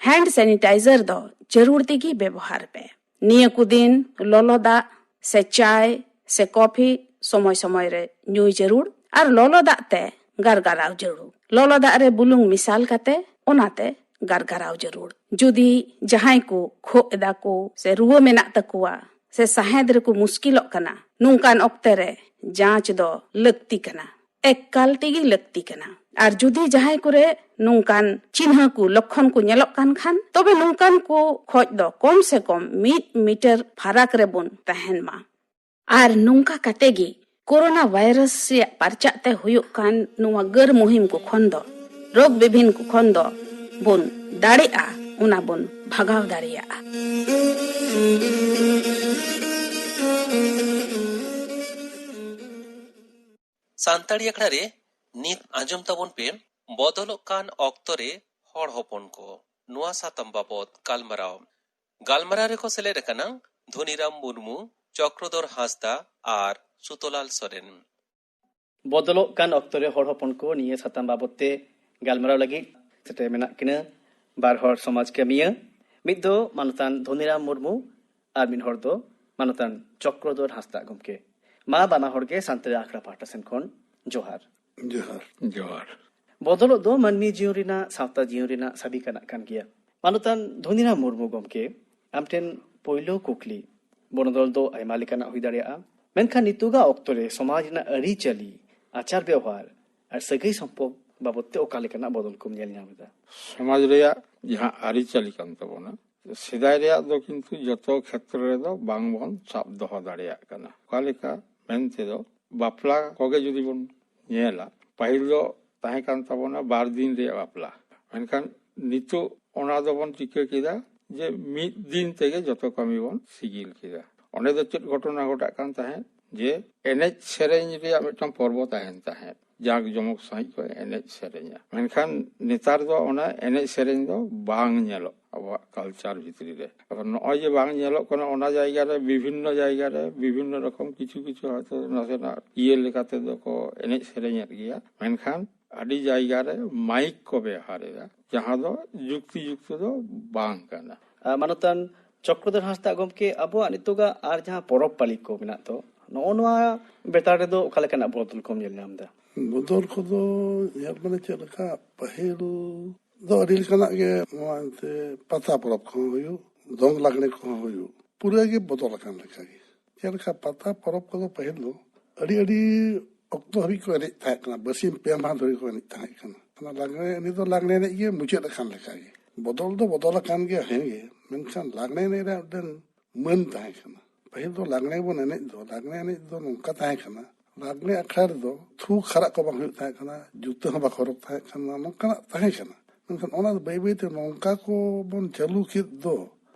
ᱦᱮᱱᱰ ᱥᱮᱱᱤᱴᱟᱭᱡᱟᱨ ᱫᱚ ᱡᱟᱹᱨᱩᱲ ᱛᱮᱜᱮ ᱵᱮᱵᱚᱦᱟᱨ ᱯᱮ᱾ ᱱᱤᱭᱟᱹ ᱠᱚ ᱫᱤᱱ ᱞᱚᱞᱚ ᱫᱟᱜ ᱥᱮ ᱪᱟᱭ ᱥᱮ ᱠᱚᱯᱷᱤ ᱥᱚᱢᱚᱭ ᱥᱚᱢᱚᱭ ᱨᱮ ᱧᱩᱭ ᱡᱟᱹᱨᱩᱲ ᱟᱨ ᱞᱚᱞᱚ ᱫᱟᱜ ᱛᱮ ᱜᱟᱨᱜᱟᱨᱟᱣ ᱡᱟᱹᱨᱩᱲ᱾ ᱞᱚᱞᱚ ᱫᱟᱜ ᱨᱮ ᱵᱩᱞᱩᱝ ᱢᱮᱥᱟᱞ ᱠᱟᱛᱮ ᱚᱱᱟᱛᱮ ᱜᱟᱨᱜᱟᱨᱟᱣ ᱡᱟᱹᱨᱩᱲ᱾ ᱡᱩᱫᱤ ᱡᱟᱦᱟᱸᱭ ᱠᱚ ᱠᱷᱳᱜ ᱮᱫᱟ ᱠᱚ ᱥᱮ ᱨᱩᱣᱟᱹ ᱢᱮᱱᱟᱜ ᱛᱟᱠᱚᱣᱟ ᱥᱮ ᱥᱟᱦᱮᱸᱫ ᱨᱮᱠᱚ ᱢᱩᱥᱠᱤᱞᱚᱜ ᱠᱟᱱᱟ, ᱱᱚᱝᱠᱟᱱ ᱚᱠᱛᱮ ᱨᱮ ᱡᱟᱸᱪ ᱫᱚ ᱞᱟᱹᱠᱛᱤ ᱠᱟᱱᱟ, ᱮᱠᱟᱞ ᱛᱮᱜᱮ ᱞᱟᱹᱠᱛᱤ ᱠᱟᱱᱟ᱾ ᱟᱨ ᱡᱩᱫᱤ ᱡᱟᱦᱟᱸᱭ ᱠᱚᱨᱮ ᱱᱚᱝᱠᱟᱱ ᱪᱤᱱᱦᱟᱹ ᱠᱚ, ᱞᱚᱠᱠᱷᱚᱱ ᱠᱚ ᱧᱮᱞᱚᱜ ᱠᱟᱱ ᱠᱷᱟᱱ, ᱛᱚᱵᱮ ᱱᱚᱝᱠᱟᱱ ᱠᱚ ᱠᱷᱚᱡ ᱫᱚ ᱠᱚᱢ ᱥᱮ ᱠᱚᱢ ᱢᱤᱫ ᱢᱤᱴᱟᱨ ᱯᱷᱟᱨᱟᱠ ᱨᱮᱵᱚᱱ ᱛᱟᱦᱮᱱ ᱢᱟ᱾ ᱟᱨ ᱱᱚᱝᱠᱟ ᱠᱟᱛᱮ ᱜᱮ ᱠᱳᱨᱳᱱᱟ ᱵᱷᱟᱭᱨᱟᱥ ᱨᱮᱭᱟᱜ ᱯᱟᱨᱪᱟᱜ ᱛᱮ ᱦᱩᱭᱩᱜ ᱠᱟᱱ ᱱᱚᱣᱟ ᱜᱟᱹᱨ ᱢᱩᱦᱤᱢ ᱠᱚ ᱠᱷᱚᱱ ᱫᱚ, ᱨᱳᱜᱽ ᱵᱤᱵᱷᱤᱱ ᱠᱚ ᱠᱷᱚᱱ ᱫᱚ ᱵᱚᱱ ᱫᱟᱲᱮᱜᱼᱟ, ᱚᱱᱟ ᱵᱚᱱ ᱵᱷᱟᱜᱟᱣ ᱫᱟᱲᱮᱭᱟᱜᱼᱟ᱾ ᱥᱟᱱᱛᱟᱲᱤ ᱟᱠᱷᱲᱟ ᱨᱮ ᱱᱤᱛ ᱟᱸᱡᱚᱢ ᱛᱟᱵᱚᱱ ᱯᱮ ᱵᱚᱫᱚᱞᱚᱜ ᱠᱟᱱ ᱚᱠᱛᱚ ᱨᱮ ᱦᱚᱲ ᱦᱚᱯᱚᱱ ᱠᱚ᱾ ᱱᱚᱣᱟ ᱥᱟᱛᱟᱢ ᱵᱟᱵᱚᱛ ᱜᱟᱞᱢᱟᱨᱟᱣ᱾ ᱜᱟᱞᱢᱟᱨᱟᱣ ᱨᱮᱠᱚ ᱥᱮᱞᱮᱫ ᱟᱠᱟᱱᱟ ᱫᱷᱚᱱᱤᱨᱟᱢ ᱢᱩᱨᱢᱩ, ᱪᱚᱠᱨᱚᱫᱷᱚᱨ ᱦᱟᱸᱥᱫᱟ ᱟᱨ ᱥᱩᱛᱚᱞᱟᱞ ᱥᱚᱨᱮᱱ᱾ ᱵᱚᱫᱚᱞᱚᱜ ᱠᱟᱱ ᱚᱠᱛᱚ ᱨᱮ ᱦᱚᱲ ᱦᱚᱯᱚᱱ ᱠᱚ ᱱᱤᱭᱟᱹ ᱥᱟᱛᱟᱢ ᱵᱟᱵᱚᱛ ᱛᱮ ᱜᱟᱞᱢᱟᱨᱟᱣ ᱞᱟᱹᱜᱤᱫ ᱥᱮᱴᱮᱨ ᱢᱮᱱᱟᱜ ᱠᱤᱱᱟ ᱵᱟᱨ ᱦᱚᱲ ᱥᱚᱢᱟᱡᱽ ᱠᱟᱹᱢᱤᱭᱟᱹ, ᱢᱤᱫ ᱫᱚ ᱢᱟᱱᱚᱛᱟᱱ ᱫᱷᱚᱱᱤᱨᱟᱢ ᱢᱩᱨᱢᱩ ᱟᱨ ᱢᱤᱫ ᱦᱚᱲ ᱫᱚ ᱢᱟᱱᱚᱛᱟᱱ ᱪᱚᱠᱨᱚᱫᱷᱚᱨ ᱦᱟᱸᱥᱫᱟ ᱜᱚᱢᱠᱮ᱾ ᱢᱟ ᱵᱟᱱᱟ ᱦᱚᱲ ᱜᱮ ᱥᱟᱱᱛᱟᱲᱤ ᱟᱠᱷᱲᱟ ᱯᱟᱦᱴᱟ ᱥᱮᱱ ᱠᱷᱚᱱ ᱡᱚᱦᱟᱨ᱾ ᱡᱚᱦᱟᱨ᱾ ᱡᱚᱦᱟᱨ᱾ ᱵᱚᱫᱚᱞᱚᱜ ᱫᱚ ᱢᱟᱹᱱᱢᱤ ᱡᱤᱭᱚᱱ ᱨᱮᱱᱟᱜ, ᱥᱟᱶᱛᱟ ᱡᱤᱭᱚᱱ ᱨᱮᱱᱟᱜ ᱥᱟᱹᱵᱤᱠ ᱟᱱᱟᱜ ᱠᱟᱱ ᱜᱮᱭᱟ᱾ ᱢᱟᱱᱚᱛᱟᱱ ᱫᱷᱚᱱᱤᱨᱟᱢ ᱢᱩᱨᱢᱩ ᱜᱚᱢᱠᱮ, ᱟᱢ ᱴᱷᱮᱱ ᱯᱳᱭᱞᱳ ᱠᱩᱠᱞᱤ, ᱵᱚᱱᱚᱫᱚᱞ ᱫᱚ ᱟᱭᱢᱟ ᱞᱮᱠᱟᱱᱟᱜ ᱦᱩᱭ ᱫᱟᱲᱮᱭᱟᱜᱼᱟ, ᱢᱮᱱᱠᱷᱟᱱ ᱱᱤᱛᱚᱜᱟᱜ ᱚᱠᱛᱚ ᱨᱮ ᱥᱚᱢᱟᱡᱽ ᱨᱮᱱᱟᱜ ᱟᱹᱨᱤᱪᱟᱹᱞᱤ, ᱟᱪᱟᱨ ᱵᱮᱣᱦᱟᱨ ᱟᱨ ᱥᱟᱹᱜᱟᱹᱭ ᱥᱚᱢᱯᱚᱨᱠ ᱵᱟᱵᱚᱫ ᱛᱮ ᱚᱠᱟ ᱞᱮᱠᱟᱱᱟᱜ ᱵᱚᱫᱚᱞ ᱠᱚᱢ ᱧᱮᱞ ᱧᱟᱢ ᱮᱫᱟ? ᱥᱚᱢᱟᱡᱽ ᱨᱮᱭᱟᱜ ᱡᱟᱦᱟᱸ ᱟᱹᱨᱤᱪᱟᱹᱞᱤ ᱠᱟᱱ ᱛᱟᱵᱚᱱᱟ, ᱥᱮᱫᱟᱭ ᱨᱮᱭᱟᱜ ᱫᱚ ᱠᱤᱱᱛᱩ ᱡᱚᱛᱚ ᱠᱷᱮᱛᱨᱚ ᱨᱮᱫᱚ ᱵᱟᱝ ᱵᱚᱱ ᱥᱟᱵ ᱫᱚᱦᱚ ᱫᱟᱲᱮᱭᱟᱜ ᱠᱟᱱᱟ᱾ ᱚᱠᱟ ᱞᱮᱠᱟ ᱢᱮᱱ ᱛᱮᱫᱚ, ᱵᱟᱯᱞᱟ ᱠᱚᱜᱮ ᱡᱩᱫᱤ ᱵᱚᱱ ᱧᱮᱞᱟ, ᱯᱟᱹᱦᱤᱞ ᱫᱚ ᱛᱟᱦᱮᱸ ᱠᱟᱱ ᱛᱟᱵᱚᱱᱟ ᱵᱟᱨ ᱫᱤᱱ ᱨᱮᱭᱟᱜ ᱵᱟᱯᱞᱟ, ᱢᱮᱱᱠᱷᱟᱱ ᱱᱤᱛᱚᱜ ᱚᱱᱟ ᱫᱚᱵᱚᱱ ᱪᱤᱠᱟᱹ ᱠᱮᱫᱟ ᱡᱮ ᱢᱤᱫ ᱫᱤᱱ ᱛᱮᱜᱮ ᱡᱚᱛᱚ ᱠᱟᱹᱢᱤ ᱵᱚᱱ ᱥᱤᱜᱤᱞ ᱠᱮᱫᱟ᱾ ᱚᱸᱰᱮ ᱫᱚ ᱪᱮᱫ ᱜᱷᱚᱴᱚᱱᱟ ᱜᱷᱚᱴᱟᱜ ᱠᱟᱱ ᱛᱟᱦᱮᱸᱫ, ᱡᱮ ᱮᱱᱮᱡ ᱥᱮᱨᱮᱧ ᱨᱮᱭᱟᱜ ᱢᱤᱫᱴᱟᱝ ᱯᱚᱨᱵᱚ ᱛᱟᱦᱮᱱ ᱛᱟᱦᱮᱸᱫ, ᱡᱟᱸᱠ ᱡᱚᱢᱚᱠ ᱥᱟᱺᱦᱤᱡ ᱠᱚ ᱮᱱᱮᱡ ᱥᱮᱨᱮᱧᱟ᱾ ᱢᱮᱱᱠᱷᱟᱱ ᱱᱮᱛᱟᱨ ᱫᱚ ᱚᱱᱟ ᱮᱱᱮᱡ ᱥᱮᱨᱮᱧ ᱫᱚ ᱵᱟᱝ ᱧᱮᱞᱚᱜ ᱟᱵᱚᱣᱟᱜ ᱠᱟᱞᱪᱟᱨ ᱵᱷᱤᱛᱨᱤ ᱨᱮ᱾ ᱟᱫᱚ ᱱᱚᱜᱼᱚᱭ ᱡᱮ ᱵᱟᱝ ᱧᱮᱞᱚᱜ ᱠᱟᱱᱟ, ᱚᱱᱟ ᱡᱟᱭᱜᱟ ᱨᱮ ᱵᱤᱵᱷᱤᱱᱱᱚ ᱡᱟᱭᱜᱟ ᱨᱮ ᱵᱤᱵᱷᱤᱱᱱᱚ ᱨᱚᱠᱚᱢ ᱠᱤᱪᱷᱩ ᱠᱤᱪᱷᱩ ᱦᱚᱭᱛᱳ ᱱᱟᱥᱮᱱᱟᱜ ᱤᱭᱟᱹ ᱞᱮᱠᱟᱛᱮ ᱫᱚ ᱠᱚ ᱮᱱᱮᱡ ᱥᱮᱨᱮᱧᱮᱫ ᱜᱮᱭᱟ, ᱢᱮᱱᱠᱷᱟᱱ ᱟᱹᱰᱤ ᱡᱟᱭᱜᱟ ᱨᱮ ᱢᱟᱭᱤᱠ ᱠᱚ ᱵᱮᱣᱦᱟᱨᱮᱫᱟ, ᱡᱟᱦᱟᱸ ᱫᱚ ᱡᱩᱠᱛᱤ ᱡᱩᱠᱛᱚ ᱫᱚ ᱵᱟᱝ ᱠᱟᱱᱟ᱾ ᱟᱨ ᱢᱟᱱᱚᱛᱟᱱ ᱪᱚᱠᱨᱚᱫᱷᱚᱨ ᱦᱟᱸᱥᱫᱟ ᱜᱚᱢᱠᱮ, ᱟᱵᱚᱣᱟᱜ ᱱᱤᱛᱚᱜᱟᱜ ᱟᱨ ᱡᱟᱦᱟᱸ ᱯᱚᱨᱚᱵᱽ ᱯᱟᱹᱞᱤ ᱠᱚ ᱢᱮᱱᱟᱜ ᱫᱚ, ᱱᱚᱜᱼᱚ ᱱᱚᱣᱟ ᱵᱮᱯᱟᱨ ᱨᱮᱫᱚ ᱚᱠᱟ ᱞᱮᱠᱟᱱᱟᱜ ᱵᱚᱫᱚᱞ ᱠᱚᱢ ᱧᱮᱞ ᱧᱟᱢ ᱮᱫᱟ? ᱵᱚᱫᱚᱞ ᱠᱚᱫᱚ ᱧᱮᱞ ᱢᱟᱱᱮ ᱪᱮᱫ ᱞᱮᱠᱟ, ᱯᱟᱹᱦᱤᱞ ᱫᱚ ᱟᱹᱰᱤ ᱞᱮᱠᱟᱱᱟᱜ ᱜᱮ, ᱱᱚᱣᱟ ᱮᱱᱛᱮ ᱯᱟᱛᱟ ᱯᱚᱨᱚᱵᱽ ᱠᱚᱦᱚᱸ ᱦᱩᱭᱩᱜ, ᱫᱚᱝ ᱞᱟᱜᱽᱬᱮ ᱠᱚᱦᱚᱸ ᱦᱩᱭᱩᱜ, ᱯᱩᱨᱟᱹ ᱜᱮ ᱵᱚᱫᱚᱞ ᱟᱠᱟᱱ ᱞᱮᱠᱟ ᱜᱮ᱾ ᱪᱮᱫ ᱞᱮᱠᱟ ᱯᱟᱛᱟ ᱯᱚᱨᱚᱵᱽ ᱠᱚᱫᱚ ᱯᱟᱹᱦᱤᱞ ᱫᱚ ᱟᱹᱰᱤ, ᱟᱹᱰᱤ ᱚᱠᱛᱚ ᱦᱟᱹᱵᱤᱡ ᱠᱚ ᱮᱱᱮᱡ ᱛᱟᱦᱮᱸ ᱠᱟᱱᱟ, ᱵᱟᱨᱥᱤᱧ ᱯᱮ ᱢᱟᱦᱟ ᱫᱷᱚᱨᱮ ᱠᱚ ᱮᱱᱮᱡ ᱛᱟᱦᱮᱸ ᱠᱟᱱᱟ᱾ ᱚᱱᱟ ᱞᱟᱜᱽᱬᱮ ᱮᱱᱮᱡ ᱫᱚ ᱞᱟᱜᱽᱬᱮ ᱮᱱᱮᱡ ᱜᱮ ᱢᱩᱪᱟᱹᱫ ᱟᱠᱟᱱ ᱞᱮᱠᱟ ᱜᱮ᱾ ᱵᱚᱫᱚᱞ ᱫᱚ ᱵᱚᱫᱚᱞ ᱟᱠᱟᱱ ᱜᱮᱭᱟ, ᱦᱮᱸ ᱜᱮ, ᱢᱮᱱᱠᱷᱟᱱ ᱞᱟᱜᱽᱬᱮ ᱮᱱᱮᱡ ᱨᱮᱭᱟᱜ ᱢᱤᱫᱴᱮᱱ ᱢᱟᱹᱱ ᱛᱟᱦᱮᱸ ᱠᱟᱱᱟ᱾ ᱯᱟᱹᱦᱤᱞ ᱫᱚ ᱞᱟᱜᱽᱬᱮ ᱵᱚᱱ ᱮᱱᱮᱡ ᱫᱚ, ᱞᱟᱜᱽᱬᱮ ᱮᱱᱮᱡ ᱫᱚ ᱱᱚᱝᱠᱟ ᱛᱟᱦᱮᱸ ᱠᱟᱱᱟ, ᱞᱟᱜᱽᱬᱮ ᱟᱠᱷᱲᱟ ᱨᱮᱫᱚ ᱛᱷᱩ ᱠᱷᱟᱨᱟᱜ ᱠᱚ ᱵᱟᱝ ᱦᱩᱭᱩᱜ ᱛᱟᱦᱮᱸ ᱠᱟᱱᱟ, ᱡᱩᱛᱟᱹ ᱦᱚᱸ ᱵᱟᱠᱚ ᱦᱚᱨᱚᱜ ᱛᱟᱦᱮᱸ ᱠᱟᱱᱟ, ᱱᱚᱝᱠᱟᱱᱟᱜ ᱛᱟᱦᱮᱸ ᱠᱟᱱᱟ᱾ ᱢᱮᱱᱠᱷᱟᱱ ᱚᱱᱟ ᱫᱚ ᱵᱟᱹᱭ ᱵᱟᱹᱭ ᱛᱮ ᱱᱚᱝᱠᱟ ᱠᱚ ᱵᱚᱱ ᱪᱟᱹᱞᱩ ᱠᱮᱫ ᱫᱚ,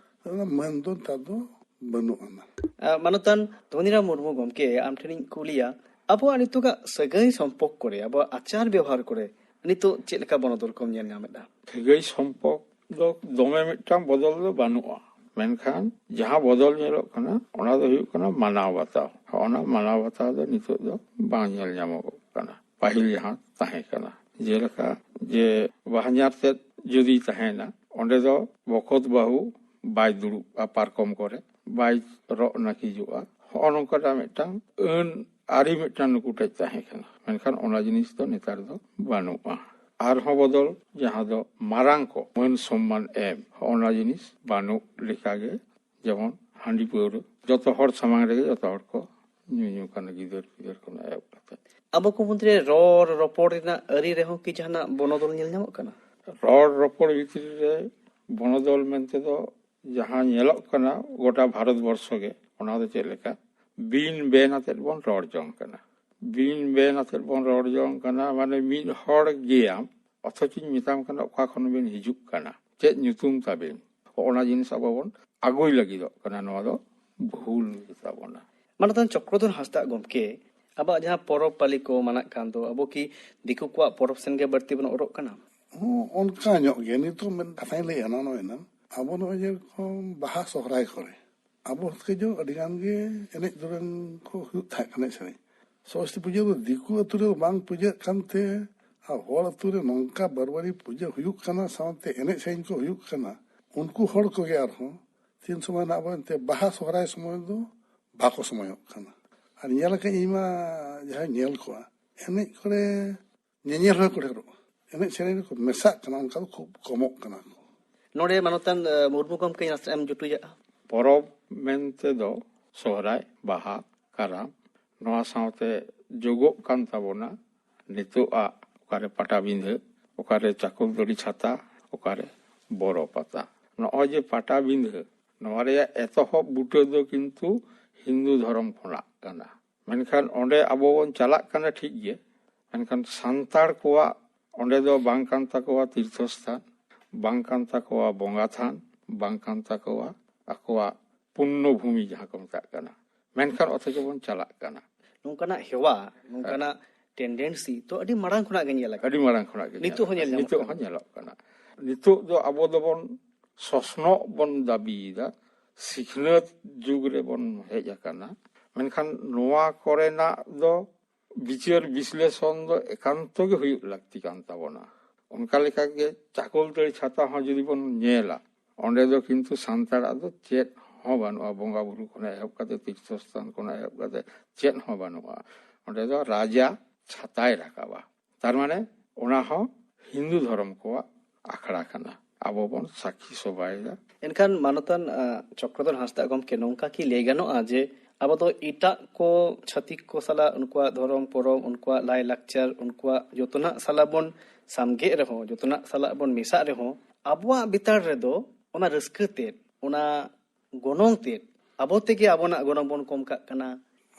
ᱚᱱᱟ ᱢᱟᱹᱱ ᱫᱚ ᱱᱮᱛᱟᱨ ᱫᱚ ᱵᱟᱹᱱᱩᱜ ᱟᱱᱟ᱾ ᱟᱨ ᱢᱟᱱᱚᱛᱟᱱ ᱫᱷᱚᱱᱤᱨᱟᱢ ᱢᱩᱨᱢᱩ ᱜᱚᱢᱠᱮ, ᱟᱢ ᱴᱷᱮᱱᱤᱧ ᱠᱩᱞᱤᱭᱟ, ᱟᱵᱚᱣᱟᱜ ᱱᱤᱛᱚᱜᱟᱜ ᱥᱟᱹᱜᱟᱹᱭ ᱥᱚᱢᱯᱚᱨᱠ ᱠᱚᱨᱮ, ᱟᱵᱚᱣᱟᱜ ᱟᱪᱟᱨ ᱵᱮᱣᱦᱟᱨ ᱠᱚᱨᱮ ᱱᱤᱛᱚᱜ ᱪᱮᱫ ᱞᱮᱠᱟ ᱵᱚᱱᱚᱫᱚᱞ ᱠᱚᱢ ᱧᱮᱞ ᱧᱟᱢᱮᱫᱟ? ᱥᱟᱹᱜᱟᱹᱭ ᱥᱚᱢᱯᱚᱨᱠ ᱫᱚ ᱫᱚᱢᱮ ᱢᱤᱫᱴᱟᱝ ᱵᱚᱫᱚᱞ ᱫᱚ ᱵᱟᱹᱱᱩᱜᱼᱟ᱾ ᱢᱮᱱᱠᱷᱟᱱ ᱡᱟᱦᱟᱸ ᱵᱚᱫᱚᱞ ᱧᱮᱞᱚᱜ ᱠᱟᱱᱟ, ᱚᱱᱟ ᱫᱚ ᱦᱩᱭᱩᱜ ᱠᱟᱱᱟ ᱢᱟᱱᱟᱣ ᱵᱟᱛᱟᱣ᱾ ᱚᱱᱟ ᱢᱟᱱᱟᱣ ᱵᱟᱛᱟᱣ ᱫᱚ ᱱᱤᱛᱚᱜ ᱫᱚ ᱵᱟᱝ ᱧᱮᱞ ᱧᱟᱢᱚᱜᱚᱜ ᱠᱟᱱᱟ, ᱯᱟᱹᱦᱤᱞ ᱡᱟᱦᱟᱸ ᱛᱟᱦᱮᱸ ᱠᱟᱱᱟ᱾ ᱡᱮᱞᱮᱠᱟ ᱡᱮ ᱵᱟᱦᱧᱟᱨ ᱛᱮᱫ ᱡᱩᱫᱤ ᱛᱟᱦᱮᱸᱱᱟ, ᱚᱸᱰᱮ ᱫᱚ ᱵᱚᱠᱚᱛ ᱵᱟᱹᱦᱩ ᱵᱟᱭ ᱫᱩᱲᱩᱵᱼᱟ ᱯᱟᱨᱠᱚᱢ ᱠᱚᱨᱮ, ᱵᱟᱭ ᱨᱚᱜ ᱱᱟᱹᱠᱤᱡᱚᱜᱼᱟ᱾ ᱦᱚᱸᱜᱼᱚ ᱱᱚᱝᱠᱟᱱᱟᱜ ᱢᱤᱫᱴᱟᱝ ᱟᱹᱱ ᱟᱹᱨᱤ ᱢᱤᱫᱴᱟᱝ ᱱᱩᱠᱩ ᱴᱷᱮᱡ ᱛᱟᱦᱮᱸ ᱠᱟᱱᱟ᱾ ᱢᱮᱱᱠᱷᱟᱱ ᱚᱱᱟ ᱡᱤᱱᱤᱥ ᱫᱚ ᱱᱮᱛᱟᱨ ᱫᱚ ᱵᱟᱹᱱᱩᱜᱼᱟ᱾ ᱟᱨᱦᱚᱸ ᱵᱚᱫᱚᱞ, ᱡᱟᱦᱟᱸ ᱫᱚ ᱢᱟᱨᱟᱝ ᱠᱚ ᱢᱟᱹᱱ ᱥᱚᱢᱢᱟᱱ ᱮᱢ, ᱦᱚᱸᱜᱼᱚ ᱱᱟ ᱡᱤᱱᱤᱥ ᱵᱟᱹᱱᱩᱜ ᱞᱮᱠᱟᱜᱮ᱾ ᱡᱮᱢᱚᱱ ᱦᱟᱺᱰᱤ ᱯᱟᱹᱣᱨᱟᱹ ᱡᱚᱛᱚ ᱦᱚᱲ ᱥᱟᱢᱟᱝ ᱨᱮᱜᱮ ᱡᱚᱛᱚ ᱦᱚᱲ ᱠᱚ ᱧᱩ ᱧᱩ ᱠᱟᱱᱟ, ᱜᱤᱫᱟᱹᱨ ᱯᱤᱫᱟᱹᱨ ᱠᱷᱚᱱᱟᱜ ᱮᱦᱚᱵ ᱠᱟᱛᱮ᱾ ᱟᱵᱚ ᱠᱚ ᱢᱩᱫᱽᱨᱮ ᱨᱚᱲ ᱨᱚᱯᱚᱲ ᱨᱮᱱᱟᱜ ᱟᱹᱨᱤ ᱨᱮᱦᱚᱸ ᱠᱤ ᱡᱟᱦᱟᱱᱟᱜ ᱵᱚᱱᱚᱫᱚᱞ ᱧᱮᱞ ᱧᱟᱢᱚᱜ ᱠᱟᱱᱟ? ᱨᱚᱲ ᱨᱚᱯᱚᱲ ᱵᱷᱤᱛᱨᱤ ᱨᱮ ᱵᱚᱱᱚᱫᱚᱞ ᱢᱮᱱᱛᱮ ᱫᱚ ᱡᱟᱦᱟᱸ ᱧᱮᱞᱚᱜ ᱠᱟᱱᱟ ᱜᱚᱴᱟ ᱵᱷᱟᱨᱚᱛ ᱵᱚᱨᱥᱚ ᱜᱮ, ᱚᱱᱟ ᱫᱚ ᱪᱮᱫ ᱞᱮᱠᱟ? ᱵᱤᱱ ᱵᱮᱱ ᱟᱛᱮᱫ ᱵᱚᱱ ᱨᱚᱲ ᱡᱚᱝ ᱠᱟᱱᱟ᱾ ᱵᱤᱱ ᱵᱮᱱ ᱟᱛᱮᱫ ᱵᱚᱱ ᱨᱚᱲ ᱡᱚᱝ ᱠᱟᱱᱟ, ᱢᱟᱱᱮ ᱢᱤᱫ ᱦᱚᱲ ᱜᱮᱭᱟᱢ, ᱚᱛᱷᱚᱪᱚᱧ ᱢᱮᱛᱟᱢ ᱠᱟᱱᱟ, "ᱚᱠᱟ ᱠᱷᱚᱱ ᱵᱤᱱ ᱦᱤᱡᱩᱜ ᱠᱟᱱᱟ? ᱪᱮᱫ ᱧᱩᱛᱩᱢ ᱛᱟᱵᱤᱱ?" ᱚᱱᱟ ᱡᱤᱱᱤᱥ ᱟᱵᱚ ᱵᱚᱱ ᱟᱹᱜᱩᱭ ᱞᱟᱹᱜᱤᱫᱚᱜ ᱠᱟᱱᱟ᱾ ᱱᱚᱣᱟ ᱫᱚ ᱵᱷᱩᱞ ᱜᱮᱛᱟ ᱵᱚᱱᱟ᱾ ᱢᱟᱱᱚᱛᱟᱱ ᱪᱚᱠᱨᱚᱫᱷᱚᱨ ᱦᱟᱸᱥᱫᱟᱜ ᱜᱚᱢᱠᱮ, ᱟᱵᱚᱣᱟᱜ ᱡᱟᱦᱟᱸ ᱯᱚᱨᱚᱵᱽ ᱯᱟᱹᱞᱤ ᱠᱚ ᱢᱟᱱᱟᱜ ᱠᱟᱱ ᱫᱚ, ᱟᱵᱚ ᱠᱤ ᱫᱤᱠᱩ ᱠᱚᱣᱟᱜ ᱯᱚᱨᱚᱵᱽ ᱥᱮᱱ ᱜᱮ ᱵᱟᱹᱲᱛᱤ ᱵᱚᱱ ᱚᱨᱚᱜ ᱠᱟᱱᱟ? ᱦᱚᱸ, ᱚᱱᱠᱟ ᱧᱚᱜ ᱜᱮ᱾ ᱱᱤᱛᱚᱜ ᱢᱤᱫ ᱠᱟᱛᱷᱟᱧ ᱞᱟᱹᱭᱟ, ᱱᱚᱜᱼᱚᱭ ᱮᱱᱟᱝ ᱟᱵᱚ ᱱᱚᱜᱼᱚᱭ ᱡᱮᱨᱚᱠᱚᱢ ᱵᱟᱦᱟ ᱥᱚᱦᱨᱟᱭ ᱠᱚᱨᱮ ᱟᱵᱚ ᱦᱚᱸᱛᱚ ᱡᱮ ᱟᱹᱰᱤ ᱜᱟᱱ ᱜᱮ ᱮᱱᱮᱡ ᱫᱩᱨᱟᱹᱝ ᱠᱚ ᱦᱩᱭᱩᱜ ᱛᱟᱦᱮᱸᱫ, ᱮᱱᱮᱡ ᱥᱮᱨᱮᱧ᱾ ᱥᱚᱨᱚᱥᱚᱛᱤ ᱯᱩᱡᱟᱹ ᱫᱚ ᱫᱤᱠᱩ ᱟᱹᱛᱩ ᱨᱮ ᱵᱟᱝ ᱯᱩᱡᱟᱹᱜ ᱠᱟᱱᱛᱮ, ᱟᱨ ᱦᱚᱲ ᱟᱹᱛᱩ ᱨᱮ ᱱᱚᱝᱠᱟ ᱵᱟᱨᱵᱟᱨᱤ ᱯᱩᱡᱟᱹ ᱦᱩᱭᱩᱜ ᱠᱟᱱᱟ, ᱥᱟᱶᱛᱮ ᱮᱱᱮᱡ ᱥᱮᱨᱮᱧ ᱠᱚ ᱦᱩᱭᱩᱜ ᱠᱟᱱᱟ᱾ ᱩᱱᱠᱩ ᱦᱚᱲ ᱠᱚᱜᱮ ᱟᱨᱦᱚᱸ ᱛᱤᱱ ᱥᱚᱢᱚᱭ ᱱᱟᱜ ᱟᱵᱚ ᱮᱱᱛᱮ ᱵᱟᱦᱟ ᱥᱚᱦᱨᱟᱭ ᱥᱚᱢᱚᱭ ᱫᱚ ᱵᱟᱠᱚ ᱥᱚᱢᱚᱭᱚᱜ ᱠᱟᱱᱟ᱾ ᱟᱨ ᱧᱮᱞ ᱟᱠᱟᱫ ᱤᱧ ᱢᱟ ᱡᱟᱦᱟᱸᱧ ᱧᱮᱞ ᱠᱚᱣᱟ, ᱮᱱᱮᱡ ᱠᱚᱨᱮ ᱧᱮᱧᱮᱞ ᱦᱚᱸ ᱠᱚ ᱰᱷᱮᱨᱚᱜᱼᱟ, ᱮᱱᱮᱡ ᱥᱮᱨᱮᱧ ᱨᱮᱠᱚ ᱢᱮᱥᱟᱜ ᱠᱟᱱᱟ, ᱚᱱᱠᱟ ᱫᱚ ᱠᱷᱩᱵ ᱠᱚᱢᱚᱜ ᱠᱟᱱᱟ ᱠᱚ᱾ ᱱᱚᱰᱮ ᱢᱟᱱᱚᱛᱟᱱ, ᱮ, ᱢᱩᱨᱢᱩ ᱜᱚᱢᱠᱮ ᱱᱟᱥᱮᱱᱟᱜ ᱮᱢ ᱡᱩᱴᱩᱡᱟᱜᱼᱟ? ᱯᱚᱨᱚᱵᱽ ᱢᱮᱱᱛᱮ ᱫᱚ ᱥᱚᱦᱨᱟᱭ, ᱵᱟᱦᱟ, ᱠᱟᱨᱟᱢ, ᱱᱚᱣᱟ ᱥᱟᱶᱛᱮ ᱡᱳᱜᱚᱜ ᱠᱟᱱ ᱛᱟᱵᱚᱱᱟ ᱱᱤᱛᱚᱜ ᱟᱜ ᱚᱠᱟᱨᱮ ᱯᱟᱴᱟᱵᱤᱸᱫᱷᱟᱹ, ᱚᱠᱟᱨᱮ ᱪᱟᱠᱚᱞᱛᱟᱹᱲᱤ ᱪᱷᱟᱛᱟ, ᱚᱠᱟᱨᱮ ᱵᱚᱨᱚ ᱯᱟᱛᱟ᱾ ᱱᱚᱜᱼᱚᱭ ᱡᱮ ᱯᱟᱴᱟᱵᱤᱸᱫᱷᱟᱹ, ᱱᱚᱣᱟ ᱨᱮᱭᱟᱜ ᱮᱛᱚᱦᱚᱵ ᱵᱩᱴᱟᱹ ᱫᱚ ᱠᱤᱱᱛᱩ ᱦᱤᱱᱫᱩ ᱫᱷᱚᱨᱚᱢ ᱠᱷᱚᱱᱟᱜ ᱠᱟᱱᱟ᱾ ᱢᱮᱱᱠᱷᱟᱱ ᱚᱸᱰᱮ ᱟᱵᱚ ᱵᱚᱱ ᱪᱟᱞᱟᱜ ᱠᱟᱱᱟ ᱴᱷᱤᱠ ᱜᱮ, ᱢᱮᱱᱠᱷᱟᱱ ᱥᱟᱱᱛᱟᱲ ᱠᱚᱣᱟᱜ ᱚᱸᱰᱮ ᱫᱚ ᱵᱟᱝ ᱠᱟᱱ ᱛᱟᱠᱚᱣᱟ ᱛᱤᱨᱛᱷᱚ ᱥᱛᱷᱟᱱ, ᱵᱟᱝ ᱠᱟᱱ ᱛᱟᱠᱚᱣᱟ ᱵᱚᱸᱜᱟ ᱛᱷᱟᱱ, ᱵᱟᱝ ᱠᱟᱱ ᱛᱟᱠᱚᱣᱟ ᱟᱠᱚᱣᱟᱜ ᱯᱩᱱᱱᱚ ᱵᱷᱩᱢᱤ ᱡᱟᱦᱟᱸ ᱠᱚ ᱢᱮᱛᱟᱜ ᱠᱟᱱᱟ᱾ ᱢᱮᱱᱠᱷᱟᱱ ᱚᱛᱷᱚᱪᱚ ᱵᱚᱱ ᱪᱟᱞᱟᱜ ᱠᱟᱱᱟ᱾ ᱱᱚᱝᱠᱟᱱᱟᱜ ᱦᱮᱣᱟ, ᱱᱚᱝᱠᱟᱱᱟᱜ ᱴᱮᱱᱰᱮᱱᱥᱤ ᱛᱚ ᱟᱹᱰᱤ ᱢᱟᱲᱟᱝ ᱠᱷᱚᱱᱟᱜ ᱜᱮ ᱧᱮᱞ ᱟᱠᱟᱱᱟ᱾ ᱟᱹᱰᱤ ᱢᱟᱲᱟᱝ ᱠᱷᱚᱱᱟᱜ ᱜᱮ ᱱᱤᱛᱚᱜ ᱦᱚᱸ ᱧᱮᱞ ᱧᱟᱢᱚᱜ ᱱᱤᱛᱚᱜ ᱠᱟᱱᱟ᱾ ᱦᱚᱸ ᱧᱮᱞᱚᱜ ᱠᱟᱱᱟ᱾ ᱱᱤᱛᱚᱜ ᱫᱚ ᱟᱵᱚ ᱫᱚᱵᱚᱱ ᱥᱚᱥᱱᱚᱜ ᱵᱚᱱ ᱫᱟᱹᱵᱤᱭᱮᱫᱟ, ᱥᱤᱠᱷᱱᱟᱹᱛ ᱡᱩᱜᱽ ᱨᱮᱵᱚᱱ ᱦᱮᱡ ᱟᱠᱟᱱᱟ, ᱢᱮᱱᱠᱷᱟᱱ ᱱᱚᱣᱟ ᱠᱚᱨᱮᱱᱟᱜ ᱫᱚ ᱵᱤᱪᱟᱹᱨ ᱵᱤᱥᱞᱮᱥᱚᱱ ᱫᱚ ᱮᱠᱟᱱᱛᱚ ᱜᱮ ᱦᱩᱭᱩᱜ ᱞᱟᱹᱠᱛᱤ ᱠᱟᱱ ᱛᱟᱵᱚᱱᱟ᱾ ᱚᱱᱠᱟ ᱞᱮᱠᱟᱜᱮ ᱪᱟᱠᱚᱞᱛᱟᱹᱲᱤ ᱪᱷᱟᱛᱟ ᱦᱚᱸ ᱡᱩᱫᱤ ᱵᱚᱱ ᱧᱮᱞᱟ, ᱚᱸᱰᱮ ᱫᱚ ᱠᱤᱱᱛᱩ ᱥᱟᱱᱛᱟᱲᱟᱜ ᱫᱚ ᱪᱮᱫ ᱦᱚᱸ ᱵᱟᱹᱱᱩᱜᱼᱟ, ᱵᱚᱸᱜᱟ ᱵᱩᱨᱩ ᱠᱷᱚᱱᱟᱜ ᱮᱦᱚᱵ ᱠᱟᱛᱮ, ᱛᱤᱨᱛᱷᱚ ᱥᱛᱷᱟᱱ ᱠᱷᱚᱱᱟᱜ ᱮᱦᱚᱵ ᱠᱟᱛᱮ ᱪᱮᱫ ᱦᱚᱸ ᱵᱟᱹᱱᱩᱜᱼᱟ᱾ ᱚᱸᱰᱮ ᱫᱚ ᱨᱟᱡᱟ ᱪᱷᱟᱛᱟᱭ ᱨᱟᱠᱟᱵᱟ᱾ ᱛᱟᱨ ᱢᱟᱱᱮ ᱚᱱᱟ ᱦᱚᱸ ᱦᱤᱱᱫᱩ ᱫᱷᱚᱨᱚᱢ ᱠᱚᱣᱟᱜ ᱟᱠᱷᱲᱟ ᱠᱟᱱᱟ, ᱟᱵᱚ ᱵᱚᱱ ᱥᱟᱹᱠᱷᱤ ᱥᱚᱵᱷᱟᱭᱮᱫᱟ᱾ ᱮᱱᱠᱷᱟᱱ ᱢᱟᱱᱚᱛᱟᱱ, ᱟ, ᱪᱚᱠᱨᱚᱫᱷᱚᱨ ᱦᱟᱸᱥᱫᱟ ᱜᱚᱢᱠᱮ, ᱱᱚᱝᱠᱟ ᱠᱤ ᱞᱟᱹᱭ ᱜᱟᱱᱚᱜᱼᱟ ᱡᱮ ᱟᱵᱚ ᱫᱚ ᱮᱴᱟᱜ ᱠᱚ ᱪᱷᱟᱹᱛᱤᱠ ᱠᱚ ᱥᱟᱞᱟᱜ ᱩᱱᱠᱩᱣᱟᱜ ᱫᱷᱚᱨᱚᱢ ᱯᱚᱨᱚᱵᱽ, ᱩᱱᱠᱩᱣᱟᱜ ᱞᱟᱭᱼᱞᱟᱠᱪᱟᱨ, ᱩᱱᱠᱩᱣᱟᱜ ᱡᱚᱛᱚᱱᱟᱜ ᱥᱟᱞᱟᱜ ᱵᱚᱱ ᱥᱟᱢᱜᱮᱜ ᱨᱮᱦᱚᱸ, ᱡᱚᱛᱚᱱᱟᱜ ᱥᱟᱞᱟᱜ ᱵᱚᱱ ᱢᱮᱥᱟᱜ ᱨᱮᱦᱚᱸ, ᱟᱵᱚᱣᱟᱜ ᱵᱷᱤᱛᱟᱹᱨ ᱨᱮᱫᱚ ᱚᱱᱟ ᱨᱟᱹᱥᱠᱟᱹ ᱛᱮᱫ, ᱚᱱᱟ ᱜᱚᱱᱚᱝ ᱛᱮᱫ, ᱟᱵᱚ ᱛᱮᱜᱮ ᱟᱵᱚᱱᱟᱜ ᱜᱚᱱᱚᱝ ᱵᱚᱱ ᱠᱚᱢ ᱠᱟᱜ ᱠᱟᱱᱟ᱾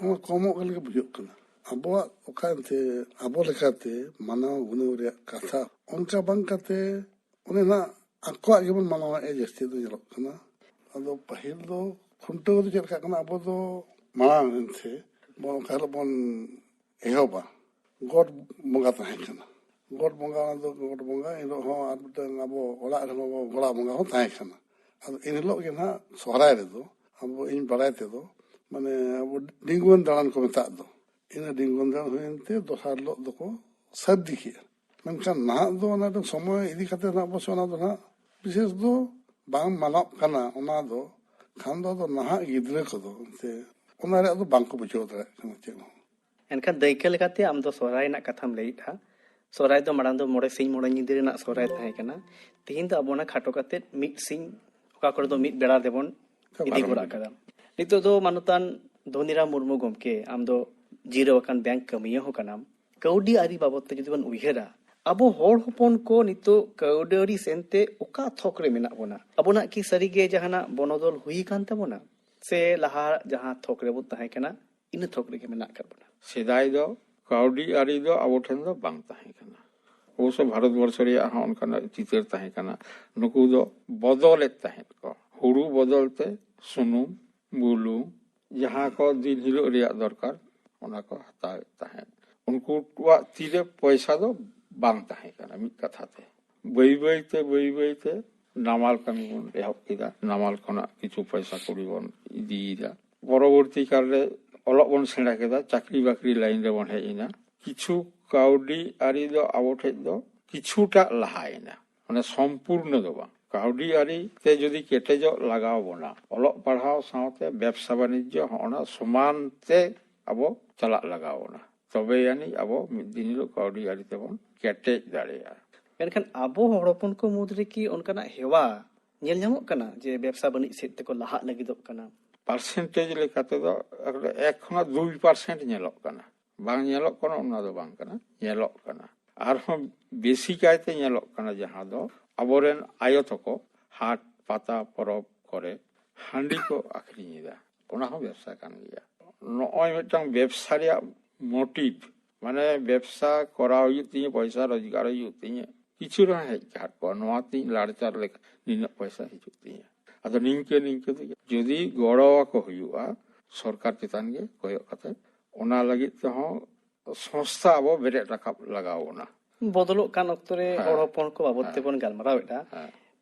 ᱱᱚᱣᱟ ᱠᱚᱢᱚᱜ ᱠᱟᱱ ᱞᱮᱠᱟ ᱵᱩᱡᱷᱟᱹᱜ ᱠᱟᱱᱟ᱾ ᱟᱵᱚᱣᱟᱜ ᱚᱠᱟ ᱮᱱᱛᱮ ᱟᱵᱚ ᱞᱮᱠᱟᱛᱮ ᱢᱟᱱᱟᱣ ᱜᱩᱱᱟᱹᱣ ᱨᱮᱭᱟᱜ ᱠᱟᱛᱷᱟ, ᱚᱱᱠᱟ ᱵᱟᱝ ᱠᱟᱛᱮ ᱚᱱᱮ ᱱᱟᱜ ᱟᱠᱚᱣᱟᱜ ᱜᱮᱵᱚᱱ ᱢᱟᱱᱟᱣᱮᱫᱼᱟ, ᱡᱟᱹᱥᱛᱤ ᱫᱚ ᱧᱮᱞᱚᱜ ᱠᱟᱱᱟ᱾ ᱟᱫᱚ ᱯᱟᱹᱦᱤᱞ ᱫᱚ ᱠᱷᱩᱱᱴᱟᱹᱣ ᱫᱚ ᱪᱮᱫ ᱞᱮᱠᱟ ᱠᱟᱱᱟ, ᱟᱵᱚ ᱫᱚ ᱢᱟᱲᱟᱝ ᱮᱱᱛᱮ ᱵᱚᱱ ᱚᱠᱟ ᱦᱤᱞᱳᱜ ᱵᱚᱱ ᱮᱦᱚᱵᱟ, ᱜᱚᱴ ᱵᱚᱸᱜᱟ ᱛᱟᱦᱮᱸ ᱠᱟᱱᱟ᱾ ᱜᱚᱴ ᱵᱚᱸᱜᱟ, ᱚᱱᱟ ᱫᱚ ᱜᱚᱴ ᱵᱚᱸᱜᱟ, ᱮᱱ ᱦᱤᱞᱳᱜ ᱦᱚᱸ ᱟᱨ ᱢᱤᱫᱴᱟᱝ ᱟᱵᱚ ᱚᱲᱟᱜ ᱨᱮᱦᱚᱸ ᱜᱚᱲᱟ ᱵᱚᱸᱜᱟ ᱦᱚᱸ ᱛᱟᱦᱮᱸ ᱠᱟᱱᱟ᱾ ᱟᱫᱚ ᱮᱱ ᱦᱤᱞᱳᱜ ᱜᱮ ᱱᱟᱦᱟᱜ ᱥᱚᱦᱨᱟᱭ ᱨᱮᱫᱚ ᱟᱵᱚ, ᱤᱧ ᱵᱟᱲᱟᱭ ᱛᱮᱫᱚ, ᱢᱟᱱᱮ ᱟᱵᱚ ᱰᱤᱝᱜᱩᱣᱟᱹᱱ ᱫᱟᱬᱟᱱ ᱠᱚ ᱢᱮᱛᱟᱜ ᱫᱚ, ᱤᱱᱟᱹ ᱰᱤᱝᱜᱩᱣᱟᱹᱱ ᱫᱟᱬᱟᱱ ᱦᱩᱭᱮᱱ ᱛᱮ ᱫᱚᱥᱟᱨ ᱦᱤᱞᱳᱜ ᱫᱚᱠᱚ ᱥᱟᱹᱨᱫᱤ ᱠᱮᱜᱼᱟ᱾ ᱢᱮᱱᱠᱷᱟᱱ ᱱᱟᱦᱟᱜ ᱫᱚ ᱚᱱᱟ ᱫᱚ ᱥᱚᱢᱚᱭ ᱤᱫᱤ ᱠᱟᱛᱮ ᱱᱟᱦᱟᱜ ᱚᱵᱚᱥᱥᱚ ᱚᱱᱟ ᱫᱚ ᱱᱟᱦᱟᱜ ᱵᱤᱥᱮᱥ ᱫᱚ ᱵᱟᱝ ᱢᱟᱱᱟᱜ ᱠᱟᱱᱟ᱾ ᱚᱱᱟ ᱫᱚ ᱠᱷᱟᱱ ᱫᱚ ᱟᱫᱚ ᱱᱟᱦᱟᱜ ᱜᱤᱫᱽᱨᱟᱹ ᱠᱚᱫᱚ ᱮᱱᱛᱮ ᱚᱱᱟ ᱨᱮᱭᱟᱜ ᱫᱚ ᱵᱟᱝ ᱠᱚ ᱵᱩᱡᱷᱟᱹᱣ ᱫᱟᱲᱮᱭᱟᱜ ᱠᱟᱱᱟ ᱪᱮᱫ ᱦᱚᱸ᱾ ᱮᱱᱠᱷᱟᱱ ᱫᱟᱹᱭᱠᱟᱹ ᱞᱮᱠᱟᱛᱮ ᱟᱢ ᱫᱚ ᱥᱚᱦᱨᱟᱭ ᱨᱮᱱᱟᱜ ᱠᱟᱛᱷᱟᱢ ᱞᱟᱹᱭᱮᱫᱼᱟ᱾ ᱥᱚᱦᱨᱟᱭ ᱫᱚ ᱢᱟᱲᱟᱝ ᱫᱚ ᱢᱚᱬᱮ ᱥᱤᱧ ᱢᱚᱬᱮ ᱧᱤᱫᱟᱹ ᱨᱮᱱᱟᱜ ᱥᱚᱦᱨᱟᱭ ᱛᱟᱦᱮᱸ ᱠᱟᱱᱟ᱾ ᱛᱮᱦᱮᱧ ᱫᱚ ᱟᱵᱚ ᱚᱱᱟ ᱠᱷᱟᱴᱚ ᱠᱟᱛᱮ ᱢᱤᱫ ᱥᱤᱧ, ᱚᱠᱟ ᱠᱚᱨᱮ ᱫᱚ ᱢᱤᱫ ᱵᱮᱲᱟ ᱛᱮᱵᱚᱱ ᱤᱫᱤ ᱵᱟᱨᱚ ᱜᱚᱫ ᱢᱤᱱᱤᱴ᱾ ᱟᱠᱟᱫᱟ᱾ ᱱᱤᱛᱚᱜ ᱫᱚ ᱢᱟᱱᱚᱛᱟᱱ ᱫᱷᱚᱱᱤᱨᱟᱢ ᱢᱩᱨᱢᱩ ᱜᱚᱢᱠᱮ, ᱟᱢ ᱫᱚ ᱡᱤᱨᱟᱹᱣ ᱟᱠᱟᱱ ᱵᱮᱝᱠ ᱠᱟᱹᱢᱤᱭᱟᱹ ᱦᱚᱸ ᱠᱟᱱᱟᱢ᱾ ᱠᱟᱹᱣᱰᱤ ᱟᱹᱨᱤ ᱵᱟᱵᱚᱫ ᱛᱮ ᱡᱩᱫᱤ ᱵᱚᱱ ᱩᱭᱦᱟᱹᱨᱟ, ᱟᱵᱚ ᱦᱚᱲ ᱦᱚᱯᱚᱱ ᱠᱚ ᱱᱤᱛᱚᱜ ᱠᱟᱹᱣᱰᱤ ᱟᱹᱨᱤ ᱥᱮᱱᱛᱮ ᱚᱠᱟ ᱛᱷᱚᱠ ᱨᱮ ᱢᱮᱱᱟᱜ ᱵᱚᱱᱟ? ᱟᱵᱚᱱᱟᱜ ᱠᱤ ᱥᱟᱹᱨᱤᱜᱮ ᱡᱟᱦᱟᱱᱟᱜ ᱵᱚᱱᱚᱫᱚᱞ ᱦᱩᱭ ᱟᱠᱟᱱ ᱛᱟᱵᱚᱱᱟ, ᱥᱮ ᱞᱟᱦᱟ ᱡᱟᱦᱟᱸ ᱛᱷᱚᱠ ᱨᱮᱵᱚᱱ ᱛᱟᱦᱮᱸ ᱠᱟᱱᱟ, ᱤᱱᱟᱹ ᱛᱷᱚᱠ ᱨᱮᱜᱮ ᱢᱮᱱᱟᱜ ᱟᱠᱟᱫ ᱵᱚᱱᱟ? ᱥᱮᱫᱟᱭ ᱫᱚ ᱠᱟᱹᱣᱰᱤ ᱟᱹᱨᱤ ᱫᱚ ᱟᱵᱚ ᱴᱷᱮᱱ ᱫᱚ ᱵᱟᱝ ᱛᱟᱦᱮᱸ ᱠᱟᱱᱟ᱾ ᱚᱵᱚᱥᱥᱚ ᱵᱷᱟᱨᱚᱛ ᱵᱚᱨᱥᱚ ᱨᱮᱭᱟᱜ ᱦᱚᱸ ᱚᱱᱠᱟᱱᱟᱜ ᱪᱤᱛᱟᱹᱨ ᱛᱟᱦᱮᱸ ᱠᱟᱱᱟ᱾ ᱱᱩᱠᱩ ᱫᱚ ᱵᱚᱫᱚᱞᱮᱫ ᱛᱟᱦᱮᱸᱫ ᱠᱚ, ᱦᱩᱲᱩ ᱵᱚᱫᱚᱞ ᱛᱮ ᱥᱩᱱᱩᱢ, ᱵᱩᱞᱩᱝ, ᱡᱟᱦᱟᱸ ᱠᱚ ᱫᱤᱱ ᱦᱤᱞᱳᱜ ᱨᱮᱭᱟᱜ ᱫᱚᱨᱠᱟᱨ, ᱚᱱᱟ ᱠᱚ ᱦᱟᱛᱟᱣᱮᱫ ᱛᱟᱦᱮᱸᱫ᱾ ᱩᱱᱠᱩᱣᱟᱜ ᱛᱤᱨᱮ ᱯᱚᱭᱥᱟ ᱫᱚ ᱵᱟᱝ ᱛᱟᱦᱮᱸ ᱠᱟᱱᱟ, ᱢᱤᱫ ᱠᱟᱛᱷᱟ ᱛᱮ᱾ ᱵᱟᱹᱭ ᱵᱟᱹᱭ ᱛᱮ, ᱵᱟᱹᱭ ᱵᱟᱹᱭ ᱛᱮ ᱱᱟᱢᱟᱞ ᱠᱟᱹᱢᱤ ᱵᱚᱱ ᱮᱦᱚᱵ ᱠᱮᱫᱟ, ᱱᱟᱢᱟᱞ ᱠᱷᱚᱱᱟᱜ ᱠᱤᱪᱷᱩ ᱯᱚᱭᱥᱟ ᱠᱩᱲᱤ ᱵᱚᱱ ᱤᱫᱤᱭᱮᱫᱟ᱾ ᱯᱚᱨᱚᱵᱚᱨᱛᱤ ᱠᱟᱞ ᱨᱮ ᱚᱞᱚᱜ ᱵᱚᱱ ᱥᱮᱬᱟ ᱠᱮᱫᱟ, ᱪᱟᱹᱠᱨᱤ ᱵᱟᱹᱠᱨᱤ ᱞᱟᱭᱤᱱ ᱨᱮᱵᱚᱱ ᱦᱮᱡ ᱮᱱᱟ᱾ ᱠᱤᱪᱷᱩ ᱠᱟᱹᱣᱰᱤ ᱟᱹᱨᱤ ᱫᱚ ᱟᱵᱚ ᱴᱷᱮᱡ ᱫᱚ ᱠᱤᱪᱷᱩᱴᱟᱜ ᱞᱟᱦᱟᱭᱮᱱᱟ, ᱢᱟᱱᱮ ᱥᱚᱢᱯᱩᱨᱱᱚ ᱫᱚ ᱵᱟᱝ᱾ ᱠᱟᱹᱣᱰᱤ ᱟᱹᱨᱤ ᱛᱮ ᱡᱩᱫᱤ ᱠᱮᱴᱮᱡᱚᱜ ᱞᱟᱜᱟᱣ ᱵᱚᱱᱟ, ᱚᱞᱚᱜ ᱯᱟᱲᱦᱟᱣ ᱥᱟᱶᱛᱮ ᱵᱮᱵᱽᱥᱟ ᱵᱟᱱᱤᱡᱽᱡᱚ ᱦᱚᱸ ᱚᱱᱟ ᱥᱚᱢᱟᱱ ᱛᱮ ᱟᱵᱚ ᱪᱟᱞᱟᱜ ᱞᱟᱜᱟᱣ ᱵᱚᱱᱟ, ᱛᱚᱵᱮ ᱟᱹᱱᱤᱡ ᱟᱵᱚ ᱢᱤᱫ ᱫᱤᱱ ᱦᱤᱞᱳᱜ ᱠᱟᱹᱣᱰᱤ ᱟᱹᱨᱤ ᱛᱮᱵᱚᱱ ᱠᱮᱴᱮᱡ ᱫᱟᱲᱮᱭᱟᱜᱼᱟ᱾ ᱢᱮᱱᱠᱷᱟᱱ ᱟᱵᱚ ᱦᱚᱲ ᱦᱚᱯᱚᱱ ᱠᱚ ᱢᱩᱫᱽ ᱨᱮ ᱠᱤ ᱚᱱᱠᱟᱱᱟᱜ ᱦᱮᱣᱟ ᱧᱮᱞ ᱧᱟᱢᱚᱜ ᱠᱟᱱᱟ ᱡᱮ ᱵᱮᱵᱽᱥᱟ ᱵᱟᱹᱱᱤᱡ ᱥᱮᱫ ᱛᱮᱠᱚ ᱞᱟᱦᱟᱜ ᱞᱟᱹᱜᱤᱫᱚᱜ ᱠᱟᱱᱟ? ᱯᱟᱨᱥᱮᱱᱴᱮᱡᱽ ᱞᱮᱠᱟ ᱛᱮᱫᱚ ᱮᱠ ᱠᱷᱚᱱᱟᱜ ᱫᱩᱭ ᱯᱟᱨᱥᱮᱱᱴ ᱧᱮᱞᱚᱜ ᱠᱟᱱᱟ᱾ ᱵᱟᱝ ᱧᱮᱞᱚᱜ ᱠᱟᱱᱟ ᱚᱱᱟ ᱫᱚ ᱵᱟᱝ ᱠᱟᱱᱟ, ᱧᱮᱞᱚᱜ ᱠᱟᱱᱟ᱾ ᱟᱨᱦᱚᱸ ᱵᱮᱥᱤ ᱠᱟᱭᱛᱮ ᱧᱮᱞᱚᱜ ᱠᱟᱱᱟ ᱡᱟᱦᱟᱸ ᱫᱚ ᱟᱵᱚᱨᱮᱱ ᱟᱭᱳ ᱛᱟᱠᱚ ᱦᱟᱴ ᱯᱟᱛᱟ ᱯᱚᱨᱚᱵᱽ ᱠᱚᱨᱮ ᱦᱟᱺᱰᱤ ᱠᱚ ᱟᱠᱷᱨᱤᱧ ᱮᱫᱟ, ᱚᱱᱟ ᱦᱚᱸ ᱵᱮᱵᱽᱥᱟ ᱠᱟᱱ ᱜᱮᱭᱟ᱾ ᱱᱚᱜᱼᱚᱭ ᱢᱤᱫᱴᱟᱝ ᱵᱮᱵᱽᱥᱟ ᱨᱮᱭᱟᱜ ᱢᱳᱴᱤᱵᱽ, ᱢᱟᱱᱮ ᱵᱮᱵᱽᱥᱟ ᱠᱚᱨᱟᱣ ᱦᱩᱭᱩᱜ ᱛᱤᱧᱟᱹ, ᱯᱚᱭᱥᱟ ᱨᱳᱡᱽᱜᱟᱨ ᱦᱩᱭᱩᱜ ᱛᱤᱧᱟᱹ, ᱠᱤᱪᱷᱩ ᱨᱮᱦᱚᱸ ᱦᱮᱡ ᱠᱟᱜ ᱠᱚᱣᱟ, ᱱᱚᱣᱟ ᱛᱤᱧ ᱞᱟᱲᱪᱟᱨ ᱞᱮᱠᱷᱟᱱ ᱱᱤᱱᱟᱹᱜ ᱯᱚᱭᱥᱟ ᱦᱤᱡᱩᱜ ᱛᱤᱧᱟᱹ᱾ ᱟᱫᱚ ᱱᱤᱝᱠᱟᱹ ᱱᱤᱝᱠᱟᱹ ᱛᱮᱜᱮ ᱡᱩᱫᱤ ᱜᱚᱲᱚ ᱟᱠᱚ ᱦᱩᱭᱩᱜᱼᱟ ᱥᱚᱨᱠᱟᱨ ᱪᱮᱛᱟᱱ ᱜᱮ ᱠᱚᱭᱚᱜ ᱠᱟᱛᱮ, ᱚᱱᱟ ᱞᱟᱹᱜᱤᱫ ᱛᱮᱦᱚᱸ ᱥᱚᱝᱥᱛᱷᱟ ᱟᱵᱚ ᱵᱮᱨᱮᱫ ᱨᱟᱠᱟᱵ ᱞᱟᱜᱟᱣ ᱵᱚᱱᱟ᱾ ᱵᱚᱫᱚᱞᱚᱜ ᱠᱟᱱ ᱚᱠᱛᱚ ᱨᱮ ᱦᱮᱸ᱾ ᱦᱚᱲ ᱦᱚᱯᱚᱱ ᱠᱚ ᱵᱟᱵᱚᱫ ᱦᱮᱸ᱾ ᱛᱮᱵᱚᱱ ᱜᱟᱞᱢᱟᱨᱟᱣᱮᱫᱼᱟ᱾ ᱦᱮᱸ᱾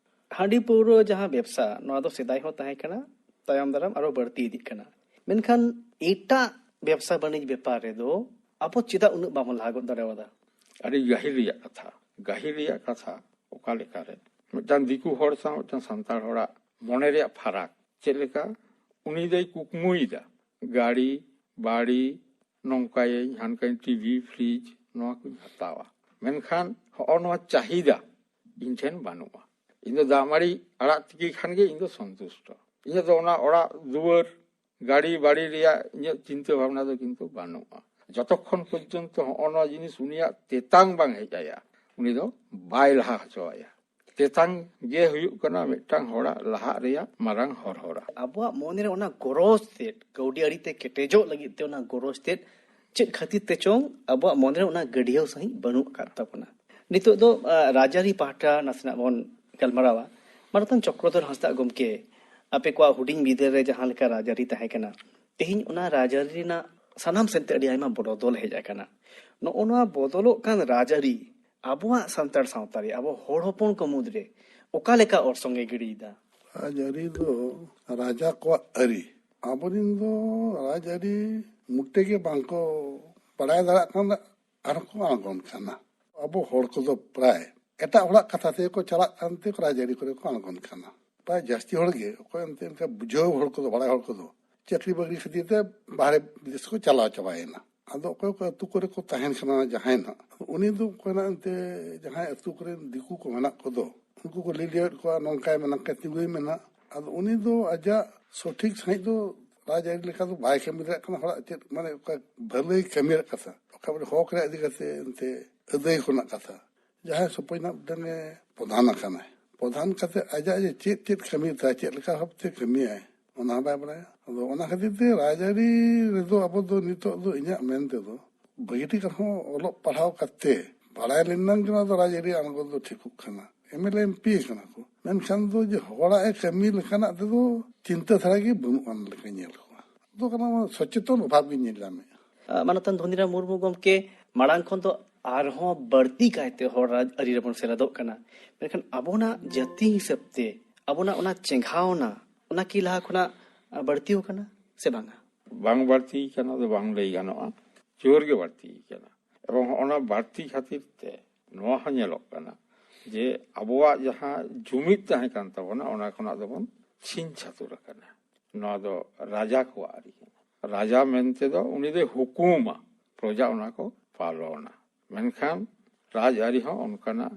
ᱦᱟᱺᱰᱤ ᱯᱟᱹᱣᱨᱟᱹ ᱡᱟᱦᱟᱸ ᱵᱮᱵᱽᱥᱟ, ᱱᱚᱣᱟ ᱫᱚ ᱥᱮᱫᱟᱭ ᱦᱚᱸ ᱛᱟᱦᱮᱸ ᱠᱟᱱᱟ, ᱛᱟᱭᱚᱢ ᱫᱟᱨᱟᱢ ᱟᱨᱚ ᱵᱟᱹᱲᱛᱤ ᱤᱫᱤᱜ ᱠᱟᱱᱟ᱾ ᱢᱮᱱᱠᱷᱟᱱ ᱮᱴᱟᱜ ᱵᱮᱵᱽᱥᱟ ᱵᱟᱹᱱᱤᱡᱽ ᱵᱮᱯᱟᱨ ᱨᱮᱫᱚ ᱟᱵᱚ ᱪᱮᱫᱟᱜ ᱩᱱᱟᱹᱜ ᱵᱟᱵᱚᱱ ᱞᱟᱦᱟ ᱜᱚᱫ ᱫᱟᱲᱮᱣᱟᱫᱟ? ᱟᱹᱰᱤ ᱜᱟᱹᱦᱤᱨ ᱨᱮᱭᱟᱜ ᱠᱟᱛᱷᱟ, ᱜᱟᱹᱦᱤᱨ ᱨᱮᱭᱟᱜ ᱠᱟᱛᱷᱟ ᱚᱠᱟ ᱞᱮᱠᱟᱨᱮ ᱢᱤᱫᱴᱟᱝ ᱫᱤᱠᱩ ᱦᱚᱲ ᱥᱟᱶ ᱢᱤᱫᱴᱟᱝ ᱥᱟᱱᱛᱟᱲ ᱦᱚᱲᱟᱜ ᱢᱚᱱᱮ ᱨᱮᱭᱟᱜ ᱯᱷᱟᱨᱟᱠ ᱪᱮᱫ ᱞᱮᱠᱟ? ᱩᱱᱤ ᱫᱚᱭ ᱠᱩᱠᱢᱩᱭᱮᱫᱟ ᱜᱟᱹᱲᱤ ᱵᱟᱹᱲᱤ ᱱᱚᱝᱠᱟᱭᱟᱹᱧ, ᱦᱟᱱᱠᱟᱧ, ᱴᱤᱵᱷᱤ, ᱯᱷᱨᱤᱡᱽ, ᱱᱚᱣᱟ ᱠᱚᱧ ᱦᱟᱛᱟᱣᱟ, ᱢᱮᱱᱠᱷᱟᱱ ᱦᱚᱸᱜᱼᱚ ᱱᱚᱣᱟ ᱪᱟᱦᱤᱫᱟ ᱤᱧ ᱴᱷᱮᱱ ᱵᱟᱹᱱᱩᱜᱼᱟ᱾ ᱤᱧ ᱫᱚ ᱫᱟᱜ ᱢᱟᱹᱲᱤ ᱟᱲᱟᱜ ᱛᱤᱠᱤ ᱠᱷᱟᱱ ᱜᱮ ᱤᱧ ᱫᱚ ᱥᱚᱱᱛᱩᱥᱴᱚ᱾ ᱤᱧᱟᱹᱜ ᱫᱚ ᱚᱱᱟ ᱚᱲᱟᱜ ᱫᱩᱣᱟᱹᱨ ᱜᱟᱹᱲᱤ ᱵᱟᱹᱲᱤ ᱨᱮᱭᱟᱜ ᱤᱧᱟᱹᱜ ᱪᱤᱱᱛᱟᱹ ᱵᱷᱟᱵᱽᱱᱟ ᱫᱚ ᱠᱤᱱᱛᱩ ᱵᱟᱹᱱᱩᱜᱼᱟ᱾ ᱡᱚᱛᱚᱠᱷᱚᱱ ᱯᱚᱨᱡᱚᱱᱛᱚ ᱦᱚᱸᱜᱼᱚ ᱱᱚᱣᱟ ᱡᱤᱱᱤᱥ ᱩᱱᱤᱭᱟᱜ ᱛᱮᱛᱟᱝ ᱵᱟᱝ ᱦᱮᱡ ᱟᱭᱟ, ᱩᱱᱤ ᱫᱚ ᱵᱟᱭ ᱞᱟᱦᱟ ᱦᱚᱪᱚ ᱟᱭᱟ᱾ ᱛᱮᱛᱟᱝ ᱜᱮ ᱦᱩᱭᱩᱜ ᱠᱟᱱᱟ ᱢᱤᱫᱴᱟᱝ ᱦᱚᱲᱟᱜ ᱞᱟᱦᱟᱜ ᱨᱮᱭᱟᱜ ᱢᱟᱨᱟᱝ ᱦᱚᱨ ᱦᱚᱨᱟ᱾ ᱟᱵᱚᱣᱟᱜ ᱢᱚᱱᱮ ᱨᱮ ᱚᱱᱟ ᱜᱚᱨᱚᱡᱽ ᱛᱮᱫ, ᱠᱟᱹᱣᱰᱤ ᱟᱹᱨᱤ ᱛᱮ ᱠᱮᱴᱮᱡᱚᱜ ᱞᱟᱹᱜᱤᱫ ᱛᱮ ᱚᱱᱟ ᱜᱚᱨᱚᱡᱽ ᱛᱮᱫ ᱪᱮᱫ ᱠᱷᱟᱹᱛᱤᱨ ᱛᱮ ᱪᱚᱝ ᱟᱵᱚᱣᱟᱜ ᱢᱚᱱᱮ ᱨᱮ ᱚᱱᱟ ᱜᱟᱹᱰᱭᱟᱹᱣ ᱥᱟᱺᱦᱤᱡ ᱵᱟᱹᱱᱩᱜ ᱟᱠᱟᱫ ᱛᱟᱵᱚᱱᱟ᱾ ᱱᱤᱛᱚᱜ ᱫᱚ, ᱟ, ᱨᱟᱡᱽᱟᱹᱨᱤ ᱯᱟᱦᱴᱟ ᱱᱟᱥᱮᱱᱟᱜ ᱵᱚᱱ ᱜᱟᱞᱢᱟᱨᱟᱣᱟ᱾ ᱢᱟᱱᱚᱛᱟᱱ ᱪᱚᱠᱨᱚᱫᱷᱚᱨ ᱦᱟᱸᱥᱫᱟᱜ ᱜᱚᱢᱠᱮ, ᱟᱯᱮ ᱠᱚᱣᱟᱜ ᱦᱩᱰᱤᱧ ᱵᱤᱫᱟᱹᱞ ᱨᱮ ᱡᱟᱦᱟᱸ ᱞᱮᱠᱟ ᱨᱟᱡᱽᱟᱹᱨᱤ ᱛᱟᱦᱮᱸ ᱠᱟᱱᱟ, ᱛᱮᱦᱮᱧ ᱚᱱᱟ ᱨᱟᱡᱽᱟᱹᱨᱤ ᱨᱮᱱᱟᱜ ᱥᱟᱱᱟᱢ ᱥᱮᱫ ᱛᱮ ᱟᱹᱰᱤ ᱟᱭᱢᱟ ᱵᱚᱱᱚᱫᱚᱞ ᱦᱮᱡ ᱟᱠᱟᱱᱟ᱾ ᱱᱚᱜᱼᱚ ᱱᱚᱣᱟ ᱵᱚᱫᱚᱞᱚᱜ ᱠᱟᱱ ᱨᱟᱡᱽᱟᱹᱨᱤ ᱟᱵᱚᱣᱟᱜ ᱥᱟᱱᱛᱟᱲ ᱥᱟᱶᱛᱟ ᱨᱮ ᱟᱵᱚ ᱦᱚᱲ ᱦᱚᱯᱚᱱ ᱠᱚ ᱢᱩᱫᱽᱨᱮ ᱚᱠᱟ ᱞᱮᱠᱟ ᱚᱨᱥᱚᱝ ᱮ ᱜᱤᱰᱤᱭᱮᱫᱟ? ᱨᱟᱡᱽᱟᱹᱨᱤ ᱫᱚ ᱨᱟᱡᱟ ᱠᱚᱣᱟᱜ ᱟᱹᱨᱤ᱾ ᱟᱵᱚᱨᱮᱱ ᱫᱚ ᱨᱟᱡᱽᱟᱹᱨᱤ ᱢᱚᱴᱮ ᱜᱮ ᱵᱟᱝ ᱠᱚ ᱵᱟᱲᱟᱭ ᱫᱟᱲᱮᱭᱟᱜ ᱠᱟᱱᱟ, ᱟᱨᱦᱚᱸ ᱠᱚ ᱟᱬᱜᱚᱱ ᱠᱟᱱᱟ᱾ ᱟᱵᱚ ᱦᱚᱲ ᱠᱚᱫᱚ ᱯᱨᱟᱭ ᱮᱴᱟᱜ ᱦᱚᱲᱟᱜ ᱠᱟᱛᱷᱟ ᱛᱮᱜᱮ ᱠᱚ ᱪᱟᱞᱟᱜ ᱠᱟᱱᱛᱮ ᱨᱟᱡᱽᱟᱹᱨᱤ ᱠᱚᱨᱮ ᱠᱚ ᱟᱬᱜᱚᱱ ᱠᱟᱱᱟ᱾ ᱯᱨᱟᱭ ᱡᱟᱹᱥᱛᱤ ᱦᱚᱲ ᱜᱮ, ᱚᱠᱚᱭ ᱮᱱᱛᱮ ᱚᱱᱠᱟ ᱵᱩᱡᱷᱟᱹᱣ ᱦᱚᱲ ᱠᱚᱫᱚ, ᱵᱟᱲᱟᱭ ᱦᱚᱲ ᱠᱚᱫᱚ ᱪᱟᱹᱠᱨᱤ ᱵᱟᱹᱠᱨᱤ ᱠᱷᱟᱹᱛᱤᱨ ᱛᱮ ᱵᱟᱦᱨᱮ ᱵᱤᱫᱮᱥ ᱠᱚ ᱪᱟᱞᱟᱣ ᱪᱟᱵᱟᱭᱮᱱᱟ᱾ ᱟᱫᱚ ᱚᱠᱚᱭ ᱠᱚ ᱟᱹᱛᱩ ᱠᱚᱨᱮ ᱠᱚ ᱛᱟᱦᱮᱱ ᱠᱟᱱᱟ ᱡᱟᱦᱟᱸᱭ ᱱᱟᱜ, ᱩᱱᱤ ᱫᱚ ᱚᱠᱚᱭ ᱱᱟᱜ ᱮᱱᱛᱮ ᱡᱟᱦᱟᱸᱭ ᱟᱹᱛᱩ ᱠᱚᱨᱮᱱ ᱫᱤᱠᱩ ᱠᱚ ᱢᱮᱱᱟᱜ ᱠᱚᱫᱚ, ᱩᱱᱠᱩ ᱠᱚ ᱞᱟᱹᱭ ᱞᱟᱹᱭᱮᱫ ᱠᱚᱣᱟ ᱱᱚᱝᱠᱟᱭ ᱢᱮ, ᱱᱚᱝᱠᱟᱭ ᱛᱤᱸᱜᱩᱭ ᱢᱮ ᱱᱟᱜ᱾ ᱟᱫᱚ ᱩᱱᱤ ᱫᱚ ᱟᱡᱟᱜ ᱥᱚᱴᱷᱤᱠ ᱥᱟᱺᱦᱤᱡ ᱫᱚ ᱨᱟᱡᱽᱟᱹᱨᱤ ᱞᱮᱠᱟ ᱫᱚ ᱵᱟᱭ ᱠᱟᱹᱢᱤ ᱫᱟᱲᱮᱭᱟᱜ ᱠᱟᱱᱟ᱾ ᱦᱚᱲᱟᱜ ᱪᱮᱫ ᱢᱟᱱᱮ ᱚᱠᱟ ᱵᱷᱟᱹᱞᱟᱹᱭ ᱠᱟᱹᱢᱤ ᱨᱮᱭᱟᱜ ᱠᱟᱛᱷᱟ, ᱚᱠᱟ ᱵᱚᱞᱮ ᱦᱚᱠ ᱨᱮᱭᱟᱜ ᱤᱫᱤ ᱠᱟᱛᱮ ᱮᱱᱛᱮ ᱟᱹᱫᱟᱹᱭ ᱠᱚ ᱨᱮᱱᱟᱜ ᱠᱟᱛᱷᱟ᱾ ᱡᱟᱦᱟᱸᱭ ᱥᱚᱯᱚᱭ ᱱᱟᱜ ᱢᱤᱫᱴᱟᱝ ᱮ ᱯᱨᱚᱫᱷᱟᱱ ᱟᱠᱟᱱᱟᱭ, ᱯᱨᱚᱫᱷᱟᱱ ᱠᱟᱛᱮ ᱟᱡᱟᱜ ᱡᱮ ᱪᱮᱫ ᱪᱮᱫ ᱠᱟᱹᱢᱤ ᱛᱟᱭ, ᱪᱮᱫ ᱞᱮᱠᱟ ᱵᱷᱟᱵᱛᱮ ᱠᱟᱹᱢᱤᱭᱟᱭ, ᱚᱱᱟ ᱦᱚᱸ ᱵᱟᱭ ᱵᱟᱲᱟᱭᱟ᱾ ᱟᱫᱚ ᱚᱱᱟ ᱠᱷᱟᱹᱛᱤᱨ ᱛᱮ ᱨᱟᱡᱽᱟᱹᱨᱤ ᱨᱮᱫᱚ ᱟᱵᱚ ᱫᱚ ᱱᱤᱛᱚᱜ ᱫᱚ ᱤᱧᱟᱹᱜ ᱢᱮᱱ ᱛᱮᱫᱚ ᱵᱷᱟᱹᱜᱤ ᱴᱷᱤᱠ ᱟᱨᱦᱚᱸ ᱚᱞᱚᱜ ᱯᱟᱲᱦᱟᱣ ᱠᱟᱛᱮ ᱵᱟᱲᱟᱭ ᱞᱮᱱᱟᱝ ᱜᱮ ᱱᱚᱣᱟ ᱫᱚ ᱨᱟᱡᱽᱟᱹᱨᱤ ᱟᱬᱜᱚ ᱫᱚ ᱴᱷᱤᱠᱚᱜ ᱠᱟᱱᱟ᱾ M L A M P ᱠᱟᱱᱟ ᱠᱚ, ᱢᱮᱱᱠᱷᱟᱱ ᱫᱚ ᱡᱮ ᱦᱚᱲᱟᱜ ᱮ ᱠᱟᱹᱢᱤ ᱞᱮᱠᱟᱱᱟᱜ ᱛᱮᱫᱚ ᱪᱤᱱᱛᱟᱹ ᱫᱷᱟᱨᱟ ᱜᱮ ᱵᱟᱹᱱᱩᱜ ᱟᱱ ᱞᱮᱠᱟᱧ ᱧᱮᱞ ᱠᱚᱣᱟ᱾ ᱫᱚ ᱠᱟᱱᱟ ᱥᱚᱪᱮᱛᱚᱱ ᱚᱵᱷᱟᱵᱽ ᱜᱤᱧ ᱧᱮᱞ ᱧᱟᱢᱮᱫᱼᱟ᱾ ᱟᱸ, ᱢᱟᱱᱚᱛᱟᱱ ᱫᱷᱚᱱᱤᱨᱟᱢ ᱢᱩᱨᱢᱩ ᱜᱚᱢᱠᱮ, ᱢᱟᱲᱟᱝ ᱠᱷᱚᱱ ᱫᱚ ᱟᱨᱦᱚᱸ ᱵᱟᱹᱲᱛᱤ ᱠᱟᱭᱛᱮ ᱦᱚᱲ ᱨᱟᱡᱽᱟᱹᱨᱤ ᱨᱮᱵᱚᱱ ᱥᱮᱞᱮᱫᱚᱜ ᱠᱟᱱᱟ, ᱢᱮᱱᱠᱷᱟᱱ ᱟᱵᱚᱱᱟᱜ ᱡᱟᱹᱛᱤ ᱦᱤᱥᱟᱹᱵ ᱛᱮ ᱟᱵᱚᱱᱟᱜ ᱚᱱᱟ ᱪᱮᱸᱜᱷᱟᱣᱱᱟ, ᱚᱱᱟ ᱠᱤ ᱞᱟᱦᱟ ᱠᱷᱚᱱᱟᱜ ᱵᱟᱹᱲᱛᱤ ᱟᱠᱟᱱᱟ ᱥᱮ ᱵᱟᱝᱟ? ᱵᱟᱝ ᱵᱟᱹᱲᱛᱤ ᱟᱠᱟᱱᱟ ᱫᱚ ᱵᱟᱝ ᱞᱟᱹᱭ ᱜᱟᱱᱚᱜᱼᱟ, ᱡᱳᱨ ᱜᱮ ᱵᱟᱹᱲᱛᱤ ᱟᱠᱟᱱᱟ᱾ ᱮᱵᱚᱝ ᱚᱱᱟ ᱵᱟᱹᱲᱛᱤ ᱠᱷᱟᱹᱛᱤᱨ ᱛᱮ ᱱᱚᱣᱟ ᱦᱚᱸ ᱧᱮᱞᱚᱜ ᱠᱟᱱᱟ ᱡᱮ ᱟᱵᱚᱣᱟᱜ ᱡᱟᱦᱟᱸ ᱡᱩᱢᱤᱫ ᱛᱟᱦᱮᱸ ᱠᱟᱱ ᱛᱟᱵᱚᱱᱟ, ᱚᱱᱟ ᱠᱷᱚᱱᱟᱜ ᱫᱚᱵᱚᱱ ᱪᱷᱤᱝ ᱪᱷᱟᱹᱛᱩᱨ ᱟᱠᱟᱱᱟ᱾ ᱱᱚᱣᱟ ᱫᱚ ᱨᱟᱡᱟ ᱠᱚᱣᱟᱜ ᱟᱹᱨᱤ ᱠᱟᱱᱟ᱾ ᱨᱟᱡᱟ ᱢᱮᱱᱛᱮ ᱫᱚ ᱩᱱᱤ ᱫᱚᱭ ᱦᱩᱠᱩᱢᱟ, ᱯᱨᱚᱡᱟ ᱚᱱᱟ ᱠᱚ ᱯᱟᱞᱚᱱᱟ᱾ ᱢᱮᱱᱠᱷᱟᱱ ᱨᱟᱡᱽᱟᱹᱨᱤ ᱦᱚᱸ ᱚᱱᱠᱟᱱᱟᱜ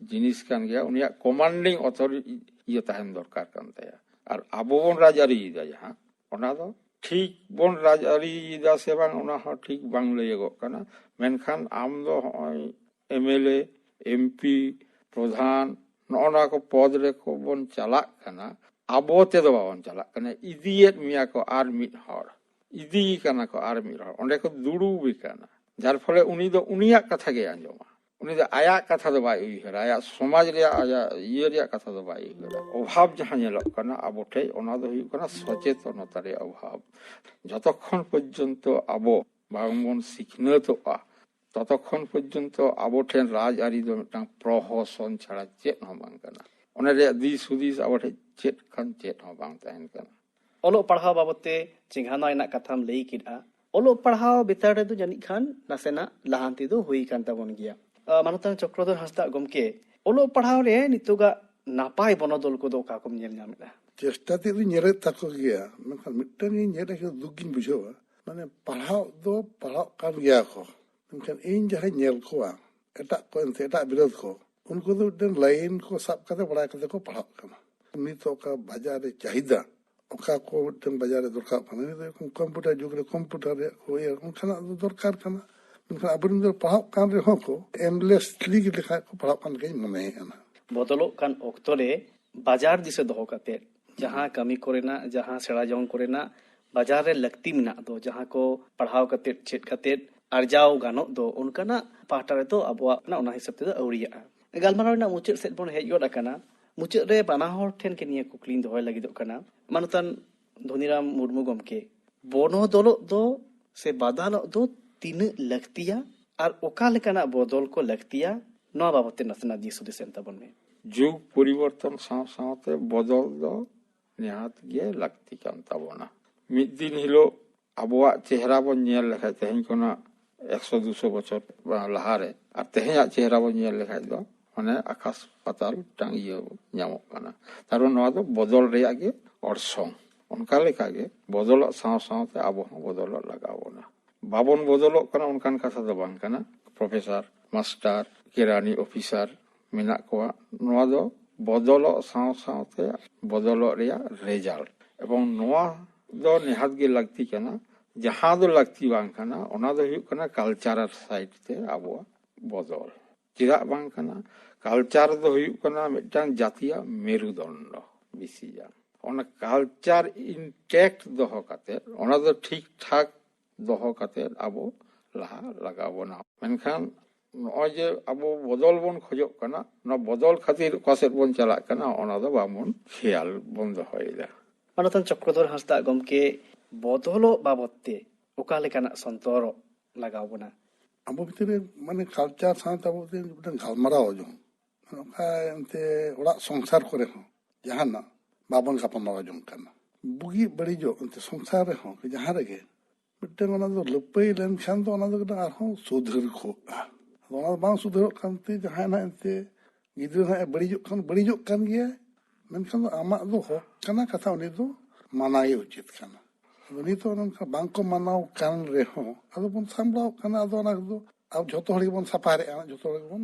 ᱡᱤᱱᱤᱥ ᱠᱟᱱ ᱜᱮᱭᱟ, ᱩᱱᱤᱭᱟᱜ ᱠᱚᱢᱟᱱᱰᱤᱝ ᱚᱛᱷᱚᱨᱤᱴᱤ ᱤᱭᱟᱹ ᱛᱟᱦᱮᱱ ᱫᱚᱨᱠᱟᱨ ᱠᱟᱱ ᱛᱟᱭᱟ᱾ ᱟᱨ ᱟᱵᱚ ᱵᱚᱱ ᱨᱟᱡᱽᱟᱹᱨᱤᱭᱮᱫᱟ ᱡᱟᱦᱟᱸ, ᱚᱱᱟ ᱫᱚ ᱴᱷᱤᱠ ᱵᱚᱱ ᱨᱟᱡᱽᱟᱹᱨᱤᱭᱮᱫᱟ ᱥᱮ ᱵᱟᱝ, ᱚᱱᱟ ᱦᱚᱸ ᱴᱷᱤᱠ ᱵᱟᱝ ᱞᱟᱹᱭᱟᱹᱜᱚᱜ ᱠᱟᱱᱟ᱾ ᱢᱮᱱᱠᱷᱟᱱ ᱟᱢ ᱫᱚ ᱦᱚᱸᱜᱼᱚᱭ M L A, M P, ᱯᱨᱚᱫᱷᱟᱱ, ᱱᱚᱜᱼᱚ ᱱᱚᱣᱟ ᱠᱚ ᱯᱚᱫᱽ ᱨᱮᱠᱚ ᱵᱚᱱ ᱪᱟᱞᱟᱜ ᱠᱟᱱᱟ, ᱟᱵᱚ ᱛᱮᱫᱚ ᱵᱟᱵᱚᱱ ᱪᱟᱞᱟᱜ ᱠᱟᱱᱟ, ᱤᱫᱤᱭᱮᱫ ᱢᱮᱭᱟ ᱠᱚ ᱟᱨ ᱢᱤᱫ ᱦᱚᱲ, ᱤᱫᱤᱭᱮ ᱠᱟᱱᱟ ᱠᱚ ᱟᱨ ᱢᱤᱫ ᱦᱚᱲ, ᱚᱸᱰᱮ ᱠᱚ ᱫᱩᱲᱩᱵᱮ ᱠᱟᱱᱟ᱾ ᱡᱟᱨ ᱯᱷᱚᱞᱮ ᱩᱱᱤ ᱫᱚ ᱩᱱᱤᱭᱟᱜ ᱠᱟᱛᱷᱟ ᱜᱮᱭ ᱟᱸᱡᱚᱢᱟ, ᱩᱱᱤ ᱫᱚ ᱟᱭᱟᱜ ᱠᱟᱛᱷᱟ ᱫᱚ ᱵᱟᱭ ᱩᱭᱦᱟᱹᱨᱟ, ᱟᱭᱟᱜ ᱥᱚᱢᱟᱡᱽ ᱨᱮᱭᱟᱜ, ᱟᱭᱟᱜ ᱤᱭᱟᱹ ᱨᱮᱭᱟᱜ ᱠᱟᱛᱷᱟ ᱫᱚ ᱵᱟᱭ ᱩᱭᱦᱟᱹᱨᱟ᱾ ᱚᱵᱷᱟᱵᱽ ᱡᱟᱦᱟᱸ ᱧᱮᱞᱚᱜ ᱠᱟᱱᱟ ᱟᱵᱚ ᱴᱷᱮᱡ, ᱚᱱᱟ ᱫᱚ ᱦᱩᱭᱩᱜ ᱠᱟᱱᱟ ᱥᱚᱪᱮᱛᱚᱱᱚᱛᱟ ᱨᱮᱭᱟᱜ ᱚᱵᱷᱟᱵᱽ᱾ ᱡᱚᱛᱚᱠᱷᱚᱱ ᱯᱚᱨᱡᱚᱱᱛᱚ ᱟᱵᱚ ᱵᱟᱝᱵᱚᱱ ᱥᱤᱠᱷᱱᱟᱹᱛᱚᱜᱼᱟ, ᱛᱚᱛᱚᱠᱷᱚᱱ ᱯᱚᱨᱡᱚᱱᱛᱚ ᱟᱵᱚ ᱴᱷᱮᱱ ᱨᱟᱡᱽᱟᱹᱨᱤ ᱫᱚ ᱢᱤᱫᱴᱟᱝ ᱯᱨᱚᱦᱚᱥᱚᱱ ᱪᱷᱟᱲᱟ ᱪᱮᱫ ᱦᱚᱸ ᱵᱟᱝ ᱠᱟᱱᱟ᱾ ᱚᱱᱟ ᱨᱮᱭᱟᱜ ᱫᱤᱥ ᱦᱩᱫᱤᱥ ᱟᱵᱚ ᱴᱷᱮᱱ ᱪᱮᱫ ᱠᱷᱟᱱ ᱪᱮᱫ ᱦᱚᱸ ᱵᱟᱝ ᱛᱟᱦᱮᱱ ᱠᱟᱱᱟ᱾ ᱚᱞᱚᱜ ᱯᱟᱲᱦᱟᱣ ᱵᱟᱵᱚᱛ ᱛᱮ ᱪᱮᱸᱜᱷᱟᱣᱱᱟ ᱨᱮᱱᱟᱜ ᱠᱟᱛᱷᱟᱢ ᱞᱟᱹᱭ ᱠᱮᱫᱼᱟ᱾ ᱚᱞᱚᱜ ᱯᱟᱲᱦᱟᱣ ᱵᱮᱯᱟᱨ ᱨᱮᱫᱚ ᱡᱟᱹᱱᱤᱡ ᱠᱷᱟᱱ ᱱᱟᱥᱮᱱᱟᱜ ᱞᱟᱦᱟᱱᱛᱤ ᱫᱚ ᱦᱩᱭ ᱟᱠᱟᱱ ᱛᱟᱵᱚᱱ ᱜᱮᱭᱟ᱾ ᱟᱨ ᱢᱟᱱᱚᱛᱟᱱ ᱪᱚᱠᱨᱚᱫᱷᱚᱨ ᱦᱟᱸᱥᱫᱟᱜ ᱜᱚᱢᱠᱮ, ᱚᱞᱚᱜ ᱯᱟᱲᱦᱟᱣ ᱨᱮ ᱱᱤᱛᱚᱜᱟᱜ ᱱᱟᱯᱟᱭ ᱵᱚᱱᱚᱫᱚᱞ ᱠᱚᱫᱚ ᱚᱠᱟ ᱠᱚᱢ ᱧᱮᱞ ᱧᱟᱢᱮᱫᱼᱟ? ᱪᱮᱥᱴᱟ ᱛᱮᱫ ᱫᱚᱧ ᱧᱮᱞᱮᱫ ᱛᱟᱠᱚ ᱜᱮᱭᱟ, ᱢᱮᱱᱠᱷᱟᱱ ᱢᱤᱫᱴᱟᱝ ᱜᱤᱧ ᱧᱮᱞ ᱠᱟᱛᱮ ᱫᱩᱠ ᱜᱤᱧ ᱵᱩᱡᱷᱟᱹᱣᱟ᱾ ᱢᱟᱱᱮ, ᱯᱟᱲᱦᱟᱣ ᱫᱚ ᱯᱟᱲᱦᱟᱜ ᱠᱟᱱ ᱜᱮᱭᱟ ᱠᱚ, ᱢᱮᱱᱠᱷᱟᱱ ᱤᱧ ᱡᱟᱦᱟᱸᱧ ᱧᱮᱞ ᱠᱚᱣᱟ, ᱮᱴᱟᱜ ᱠᱚ ᱮᱱᱛᱮ, ᱮᱴᱟᱜ ᱵᱤᱨᱟᱹᱫ ᱠᱚ, ᱩᱱᱠᱩ ᱫᱚ ᱢᱤᱫᱴᱮᱱ ᱞᱟᱭᱤᱱ ᱠᱚ ᱥᱟᱵ ᱠᱟᱛᱮ ᱵᱟᱲᱟᱭ ᱠᱟᱛᱮ ᱠᱚ ᱯᱟᱲᱦᱟᱜ ᱠᱟᱱᱟ᱾ ᱱᱤᱛ ᱚᱠᱟ ᱵᱟᱡᱟᱨ ᱨᱮ ᱪᱟᱦᱤᱫᱟ, ᱚᱠᱟ ᱠᱚ ᱢᱤᱫᱴᱮᱱ ᱵᱟᱡᱟᱨ ᱨᱮ ᱫᱚᱨᱠᱟᱨᱚᱜ ᱠᱟᱱᱟ, ᱱᱤᱛ ᱫᱚ ᱠᱚᱢᱯᱤᱭᱩᱴᱟᱨ ᱡᱩᱜᱽ ᱨᱮ ᱠᱚᱢᱯᱤᱭᱩᱴᱟᱨ ᱨᱮᱭᱟᱜ ᱠᱚ ᱤᱭᱟᱹ, ᱚᱱᱠᱟᱱᱟᱜ ᱫᱚ ᱫᱚᱨᱠᱟᱨ ᱠᱟᱱᱟ᱾ ᱢᱮᱱᱠᱷᱟᱱ ᱟᱵᱚᱨᱮᱱ ᱫᱚ ᱯᱟᱲᱦᱟᱜ ᱠᱟᱱ ᱨᱮᱦᱚᱸ ᱠᱚ ᱮᱢᱞᱮᱥᱞᱤ ᱞᱮᱠᱟ ᱠᱚ ᱯᱟᱲᱦᱟᱜ ᱠᱟᱱ ᱞᱮᱠᱟᱧ ᱢᱚᱱᱮᱭᱮᱫᱼᱟ᱾ ᱵᱚᱫᱚᱞᱚᱜ ᱠᱟᱱ ᱚᱠᱛᱚ ᱨᱮ ᱵᱟᱡᱟᱨ ᱫᱤᱥᱟᱹ ᱫᱚᱦᱚ ᱠᱟᱛᱮ ᱡᱟᱦᱟᱸ ᱠᱟᱹᱢᱤ ᱠᱚᱨᱮᱱᱟᱜ, ᱡᱟᱦᱟᱸ ᱥᱮᱬᱟ ᱡᱚᱝ ᱠᱚᱨᱮᱱᱟᱜ ᱵᱟᱡᱟᱨ ᱨᱮ ᱞᱟᱹᱠᱛᱤ ᱢᱮᱱᱟᱜ ᱫᱚ, ᱡᱟᱦᱟᱸ ᱠᱚ ᱯᱟᱲᱦᱟᱣ ᱠᱟᱛᱮ, ᱪᱮᱫ ᱠᱟᱛᱮ ᱟᱨᱡᱟᱣ ᱜᱟᱱᱚᱜ ᱫᱚ, ᱚᱱᱠᱟᱱᱟᱜ ᱯᱟᱦᱴᱟ ᱨᱮᱫᱚ ᱟᱵᱚᱣᱟᱜ ᱚᱱᱟ ᱦᱤᱥᱟᱹᱵ ᱛᱮᱫᱚ ᱟᱹᱣᱨᱤᱭᱟᱜᱼᱟ᱾ ᱜᱟᱞᱢᱟᱨᱟᱣ ᱨᱮᱱᱟᱜ ᱢᱩᱪᱟᱹᱫ ᱥᱮᱫ ᱵᱚᱱ ᱦᱮᱡ ᱜᱚᱫ ᱟᱠᱟᱱᱟ᱾ ᱢᱩᱪᱟᱹᱫ ᱨᱮ ᱵᱟᱱᱟ ᱦᱚᱲ ᱴᱷᱮᱱ ᱜᱮ ᱱᱤᱭᱟᱹ ᱠᱩᱠᱞᱤᱧ ᱫᱚᱦᱚᱭ ᱞᱟᱹᱜᱤᱫᱚᱜ ᱠᱟᱱᱟ, ᱢᱟᱱᱚᱛᱟᱱ ᱫᱷᱚᱱᱤᱨᱟᱢ ᱢᱩᱨᱢᱩ ᱜᱚᱢᱠᱮ, ᱵᱚᱱᱚᱫᱚᱞᱚᱜ ᱫᱚ ᱥᱮ ᱵᱟᱫᱟᱞᱚᱜ ᱫᱚ ᱛᱤᱱᱟᱹᱜ ᱞᱟᱹᱠᱛᱤᱭᱟ ᱟᱨ ᱚᱠᱟ ᱞᱮᱠᱟᱱᱟᱜ ᱵᱚᱫᱚᱞ ᱠᱚ ᱞᱟᱹᱠᱛᱤᱭᱟ, ᱱᱚᱣᱟ ᱵᱟᱵᱚᱛ ᱛᱮ ᱱᱟᱥᱮᱱᱟᱜ ᱫᱤᱥ ᱦᱩᱫᱤᱥ ᱮᱢ ᱛᱟᱵᱚᱱ ᱢᱮ᱾ ᱡᱩᱜᱽ ᱯᱚᱨᱤᱵᱚᱨᱛᱚᱱ ᱥᱟᱶ ᱥᱟᱶᱛᱮ ᱵᱚᱫᱚᱞ ᱫᱚ ᱱᱤᱦᱟᱹᱛ ᱜᱮ ᱞᱟᱹᱠᱛᱤ ᱠᱟᱱ ᱛᱟᱵᱚᱱᱟ᱾ ᱢᱤᱫ ᱫᱤᱱ ᱦᱤᱞᱳᱜ ᱟᱵᱚᱣᱟᱜ ᱪᱮᱦᱨᱟ ᱵᱚᱱ ᱧᱮᱞ ᱞᱮᱠᱷᱟᱡ, ᱛᱮᱦᱮᱧ ᱠᱷᱚᱱᱟᱜ ᱮᱠᱥᱚ ᱫᱩᱥᱚ ᱵᱚᱪᱷᱚᱨ ᱞᱟᱦᱟᱨᱮ ᱟᱨ ᱛᱮᱦᱮᱧᱟᱜ ᱪᱮᱦᱨᱟ ᱵᱚᱱ ᱧᱮᱞ ᱞᱮᱠᱷᱟᱡ ᱫᱚ ᱢᱟᱱᱮ ᱟᱠᱟᱥ ᱯᱟᱛᱟᱞ ᱢᱤᱫᱴᱟᱝ ᱤᱭᱟᱹ ᱧᱟᱢᱚᱜ ᱠᱟᱱᱟ᱾ ᱛᱟᱨ ᱢᱟᱱᱮ ᱱᱚᱣᱟ ᱫᱚ ᱵᱚᱫᱚᱞ ᱨᱮᱭᱟᱜ ᱜᱮ ᱚᱨᱥᱚᱝ᱾ ᱚᱱᱠᱟ ᱞᱮᱠᱟᱜᱮ ᱵᱚᱫᱚᱞᱚᱜ ᱥᱟᱶ ᱥᱟᱶᱛᱮ ᱟᱵᱚ ᱦᱚᱸ ᱵᱚᱫᱚᱞᱚᱜ ᱞᱟᱜᱟᱣ ᱵᱚᱱᱟ᱾ ᱵᱟᱵᱚᱱ ᱵᱚᱫᱚᱞᱚᱜ ᱠᱟᱱᱟ ᱚᱱᱠᱟᱱ ᱠᱟᱛᱷᱟ ᱫᱚ ᱵᱟᱝ ᱠᱟᱱᱟ᱾ ᱯᱨᱚᱯᱷᱮᱥᱚᱨ, ᱢᱟᱥᱴᱟᱨ, ᱠᱮᱨᱟᱱᱤ ᱚᱯᱷᱤᱥᱟᱨ ᱢᱮᱱᱟᱜ ᱠᱚᱣᱟ, ᱱᱚᱣᱟ ᱫᱚ ᱵᱚᱫᱚᱞᱚᱜ ᱥᱟᱶ ᱥᱟᱶᱛᱮ ᱵᱚᱫᱚᱞᱚᱜ ᱨᱮᱭᱟᱜ ᱨᱮᱡᱟᱞᱴ᱾ ᱮᱵᱚᱝ ᱱᱚᱣᱟ ᱫᱚ ᱱᱮᱦᱟᱛ ᱜᱮ ᱞᱟᱹᱠᱛᱤ ᱠᱟᱱᱟ᱾ ᱡᱟᱦᱟᱸ ᱫᱚ ᱞᱟᱹᱠᱛᱤ ᱵᱟᱝ ᱠᱟᱱᱟ, ᱚᱱᱟ ᱫᱚ ᱦᱩᱭᱩᱜ ᱠᱟᱱᱟ ᱠᱟᱞᱪᱟᱨᱟᱞ ᱥᱟᱭᱤᱰ ᱛᱮ ᱟᱵᱚᱣᱟᱜ ᱵᱚᱫᱚᱞ᱾ ᱪᱮᱫᱟᱜ ᱵᱟᱝ ᱠᱟᱱᱟ? ᱠᱟᱞᱪᱟᱨ ᱫᱚ ᱦᱩᱭᱩᱜ ᱠᱟᱱᱟ ᱢᱤᱫᱴᱟᱝ ᱡᱟᱹᱛᱤᱭᱟᱜ ᱢᱮᱨᱩᱫᱚᱱᱰᱚ ᱵᱮᱥᱤ ᱜᱟᱱ᱾ ᱚᱱᱟ ᱠᱟᱞᱪᱟᱨ ᱤᱱᱴᱮᱠᱴ ᱫᱚᱦᱚ ᱠᱟᱛᱮ, ᱚᱱᱟ ᱫᱚ ᱴᱷᱤᱠ ᱴᱷᱟᱠ ᱫᱚᱦᱚ ᱠᱟᱛᱮ ᱟᱵᱚ ᱞᱟᱦᱟ ᱞᱟᱜᱟᱣ ᱵᱚᱱᱟ᱾ ᱢᱮᱱᱠᱷᱟᱱ ᱱᱚᱜᱼᱚᱭ ᱡᱮ ᱟᱵᱚ ᱵᱚᱫᱚᱞ ᱵᱚᱱ ᱠᱷᱚᱡᱚᱜ ᱠᱟᱱᱟ, ᱚᱱᱟ ᱵᱚᱫᱚᱞ ᱠᱷᱟᱹᱛᱤᱨ ᱚᱠᱟ ᱥᱮᱫ ᱵᱚᱱ ᱪᱟᱞᱟᱜ ᱠᱟᱱᱟ, ᱚᱱᱟ ᱫᱚ ᱵᱟᱵᱚᱱ ᱠᱷᱮᱭᱟᱞ ᱵᱚᱱ ᱫᱚᱦᱚᱭᱮᱫᱟ᱾ ᱢᱟᱱᱚᱛᱟᱱ ᱪᱚᱠᱨᱚᱫᱷᱚᱨ ᱦᱟᱸᱥᱫᱟᱜ ᱜᱚᱢᱠᱮ, ᱵᱚᱫᱚᱞᱚᱜ ᱵᱟᱵᱚᱛ ᱛᱮ ᱚᱠᱟ ᱞᱮᱠᱟᱱᱟᱜ ᱥᱚᱱᱛᱚᱨᱚᱜ ᱞᱟᱜᱟᱣ ᱵᱚᱱᱟ? ᱟᱵᱚ ᱵᱷᱤᱛᱤᱨ ᱨᱮ ᱢᱟᱱᱮ ᱠᱟᱞᱪᱟᱨ ᱥᱟᱶᱛᱮ ᱟᱵᱚ ᱵᱷᱤᱛᱤᱨ ᱨᱮ ᱢᱤᱫᱴᱟᱝ ᱜᱟᱞᱢᱟᱨᱟᱣ ᱡᱚᱝ, ᱚᱱᱠᱟ ᱮᱱᱛᱮ ᱚᱲᱟᱜ ᱥᱚᱝᱥᱟᱨ ᱠᱚᱨᱮ ᱦᱚᱸ ᱡᱟᱦᱟᱱᱟᱜ ᱵᱟᱵᱚᱱ ᱜᱟᱯᱟᱞᱢᱟᱨᱟᱣ ᱡᱚᱝ ᱠᱟᱱᱟ᱾ ᱵᱩᱜᱤ ᱵᱟᱹᱲᱤᱡᱚᱜ ᱮᱱᱛᱮ ᱥᱚᱝᱥᱟᱨ ᱨᱮᱦᱚᱸ ᱡᱟᱦᱟᱸ ᱨᱮᱜᱮ ᱢᱤᱫᱴᱟᱝ ᱚᱱᱟ ᱫᱚ ᱞᱟᱹᱯᱟᱹᱭ ᱞᱮᱱᱠᱷᱟᱱ ᱫᱚ ᱚᱱᱟ ᱫᱚ ᱟᱨᱦᱚᱸ ᱥᱩᱫᱷᱟᱹᱨ ᱠᱚᱜᱼᱟ᱾ ᱟᱫᱚ ᱚᱱᱟ ᱫᱚ ᱵᱟᱝ ᱥᱩᱫᱷᱟᱹᱨᱚᱜ ᱠᱟᱱᱛᱮ ᱡᱟᱦᱟᱸᱭ ᱱᱟᱜ ᱮᱱᱛᱮ ᱜᱤᱫᱽᱨᱟᱹ ᱱᱟᱜ ᱮ ᱵᱟᱹᱲᱤᱡᱚᱜ ᱠᱷᱟᱱ ᱵᱟᱹᱲᱤᱡᱚᱜ ᱠᱟᱱ ᱜᱮᱭᱟᱭ, ᱢᱮᱱᱠᱷᱟᱱ ᱫᱚ ᱟᱢᱟᱜ ᱫᱚ ᱦᱚᱠ ᱠᱟᱱᱟ, ᱠᱟᱛᱷᱟ ᱩᱱᱤ ᱫᱚ ᱢᱟᱱᱟᱣ ᱜᱮ ᱩᱪᱤᱛ ᱠᱟᱱᱟ᱾ ᱟᱫᱚ ᱱᱤᱛᱚᱜ ᱱᱚᱝᱠᱟ ᱵᱟᱝᱠᱚ ᱢᱟᱱᱟᱣ ᱠᱟᱱ ᱨᱮᱦᱚᱸ ᱟᱫᱚ ᱵᱚᱱ ᱥᱟᱢᱵᱲᱟᱣ ᱠᱟᱱᱟ᱾ ᱟᱫᱚ ᱚᱱᱟ ᱫᱚ ᱟᱵᱚ ᱡᱷᱚᱛᱚ ᱦᱚᱲ ᱜᱮᱵᱚᱱ ᱥᱟᱯᱷᱟᱨᱮᱜᱼᱟ, ᱡᱷᱚᱛᱚ ᱦᱚᱲ ᱜᱮᱵᱚᱱ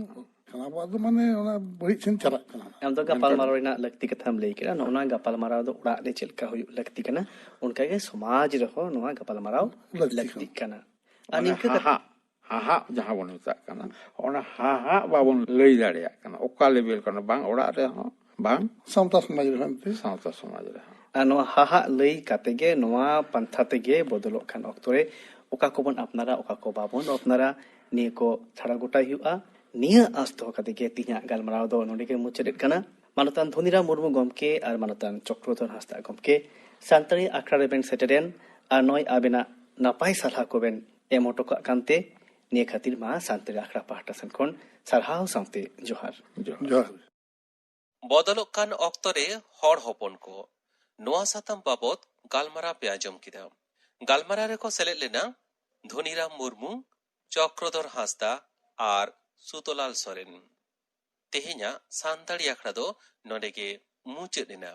ᱠᱟᱱᱟ, ᱟᱵᱚᱣᱟᱜ ᱫᱚ ᱢᱟᱱᱮ ᱚᱱᱟ ᱵᱟᱹᱲᱤᱡ ᱥᱮᱱ ᱪᱟᱞᱟᱜ ᱠᱟᱱᱟ᱾ ᱟᱢ ᱫᱚ ᱜᱟᱯᱟᱞᱢᱟᱨᱟᱣ ᱨᱮᱱᱟᱜ ᱞᱟᱹᱠᱛᱤ ᱠᱟᱛᱷᱟᱢ ᱞᱟᱹᱭ ᱠᱮᱫᱟ᱾ ᱱᱚᱜᱼᱚ ᱱᱚᱣᱟ ᱜᱟᱯᱟᱞᱢᱟᱨᱟᱣ ᱫᱚ ᱚᱲᱟᱜ ᱨᱮ ᱪᱮᱫ ᱞᱮᱠᱟ ᱦᱩᱭᱩᱜ ᱞᱟᱹᱠᱛᱤ ᱠᱟᱱᱟ, ᱚᱱᱠᱟᱜᱮ ᱥᱚᱢᱟᱡᱽ ᱨᱮᱦᱚᱸ ᱱᱚᱣᱟ ᱜᱟᱯᱟᱞᱢᱟᱨᱟᱣ ᱞᱟᱹᱠᱛᱤ ᱞᱟᱹᱠᱛᱤ ᱠᱟᱱᱟ᱾ ᱠᱟᱱᱟ᱾ ᱟᱨ ᱢᱟᱱᱮ ᱱᱤᱝᱠᱟᱹ ᱠᱟᱛᱮ ᱦᱟᱦᱟᱜ, ᱦᱟᱦᱟᱜ ᱡᱟᱦᱟᱸ ᱵᱚᱱ ᱢᱮᱛᱟᱜ ᱠᱟᱱᱟ, ᱚᱱᱟ ᱦᱟᱦᱟᱜ ᱵᱟᱵᱚᱱ ᱞᱟᱹᱭ ᱫᱟᱲᱮᱭᱟᱜ ᱠᱟᱱᱟ, ᱚᱠᱟ ᱞᱮᱵᱮᱞ ᱠᱟᱱᱟ, ᱵᱟᱝ ᱚᱲᱟᱜ ᱨᱮᱦᱚᱸ, ᱵᱟᱝ ᱥᱟᱶᱛᱟ ᱥᱚᱢᱟᱡᱽ ᱨᱮᱦᱚᱸ ᱮᱱᱛᱮ᱾ ᱥᱟᱶᱛᱟ ᱥᱚᱢᱟᱡᱽ ᱨᱮᱦᱚᱸ᱾ ᱟᱨ ᱱᱚᱣᱟ ᱦᱟᱦᱟᱜ ᱞᱟᱹᱭ ᱠᱟᱛᱮ ᱜᱮ ᱱᱚᱣᱟ ᱯᱟᱱᱛᱷᱟ ᱛᱮᱜᱮ ᱵᱚᱫᱚᱞᱚᱜ ᱠᱟᱱ ᱚᱠᱛᱚ ᱨᱮ ᱚᱠᱟ ᱠᱚᱵᱚᱱ ᱟᱯᱱᱟᱨᱟ, ᱚᱠᱟ ᱠᱚ ᱵᱟᱵᱚᱱ ᱟᱯᱱᱟᱨᱟ, ᱱᱤᱭᱟᱹ ᱠᱚ ᱪᱷᱟᱲᱟ ᱜᱚᱴᱟᱭ ᱦᱩᱭᱩᱜᱼᱟ᱾ ᱱᱤᱭᱟᱹ ᱟᱸᱥ ᱫᱚᱦᱚ ᱠᱟᱛᱮ ᱜᱮ ᱛᱤᱦᱤᱧᱟᱜ ᱜᱟᱞᱢᱟᱨᱟᱣ ᱫᱚ ᱱᱚᱰᱮ ᱜᱮ ᱢᱩᱪᱟᱹᱫ ᱮᱫ ᱠᱟᱱᱟ᱾ ᱢᱟᱱᱚᱛᱟᱱ ᱫᱷᱚᱱᱤᱨᱟᱢ ᱢᱩᱨᱢᱩ ᱜᱚᱢᱠᱮ ᱟᱨ ᱢᱟᱱᱚᱛᱟᱱ ᱪᱚᱠᱨᱚᱫᱷᱚᱨ ᱦᱟᱸᱥᱫᱟ ᱜᱚᱢᱠᱮ ᱥᱟᱱᱛᱟᱲᱤ ᱟᱠᱷᱲᱟ ᱨᱮᱵᱮᱱ ᱥᱮᱴᱮᱨᱮᱱ ᱟᱨ ᱱᱚᱜᱼᱚᱭ ᱟᱵᱮᱱᱟᱜ ᱱᱟᱯᱟᱭ ᱥᱟᱞᱦᱟ ᱠᱚᱵᱮᱱ ᱮᱢ ᱦᱚᱴᱚ ᱠᱟᱜ ᱠᱟᱱᱛᱮ ᱱᱤᱭᱟᱹ ᱠᱷᱟᱹᱛᱤᱨ ᱢᱟ ᱥᱟᱱᱛᱟᱲᱤ ᱟᱠᱷᱲᱟ ᱯᱟᱦᱴᱟ ᱥᱮᱱ ᱠᱷᱚᱱ ᱥᱟᱨᱦᱟᱣ ᱥᱟᱶᱛᱮ ᱡᱚᱦᱟᱨ᱾ ᱡᱚᱦᱟᱨ᱾ ᱵᱚᱫᱚᱞᱚᱜ ᱠᱟᱱ ᱚᱠᱛᱚ ᱨᱮ ᱦᱚᱲ ᱦᱚᱯᱚᱱ ᱠᱚ, ᱱᱚᱣᱟ ᱥᱟᱛᱟᱢ ᱵᱟᱵᱚᱛ ᱜᱟᱞᱢᱟᱨᱟᱣ ᱯᱮ ᱟᱸᱡᱚᱢ ᱠᱮᱫᱟ᱾ ᱜᱟᱞᱢᱟᱨᱟᱣ ᱨᱮᱠᱚ ᱥᱮᱞᱮᱫ ᱞᱮᱱᱟ ᱫᱷᱚᱱᱤᱨᱟᱢ ᱢᱩᱨᱢᱩ, ᱪᱚᱠᱨᱚᱫᱷᱚᱨ ᱦᱟᱸᱥᱫᱟ ᱟᱨ ᱥᱩᱛᱚᱞᱟᱞ ᱥᱚᱨᱮᱱ᱾ ᱛᱮᱦᱮᱧᱟᱜ ᱥᱟᱱᱛᱟᱲᱤ ᱟᱠᱷᱲᱟ ᱫᱚ ᱱᱚᱰᱮ ᱜᱮ ᱢᱩᱪᱟᱹᱫ ᱮᱱᱟ᱾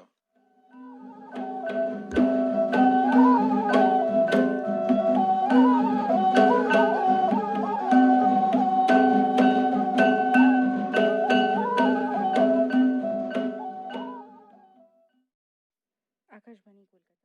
ᱟᱠᱟᱥᱵᱟᱬᱤ ᱠᱳᱞᱠᱟᱛᱟ᱾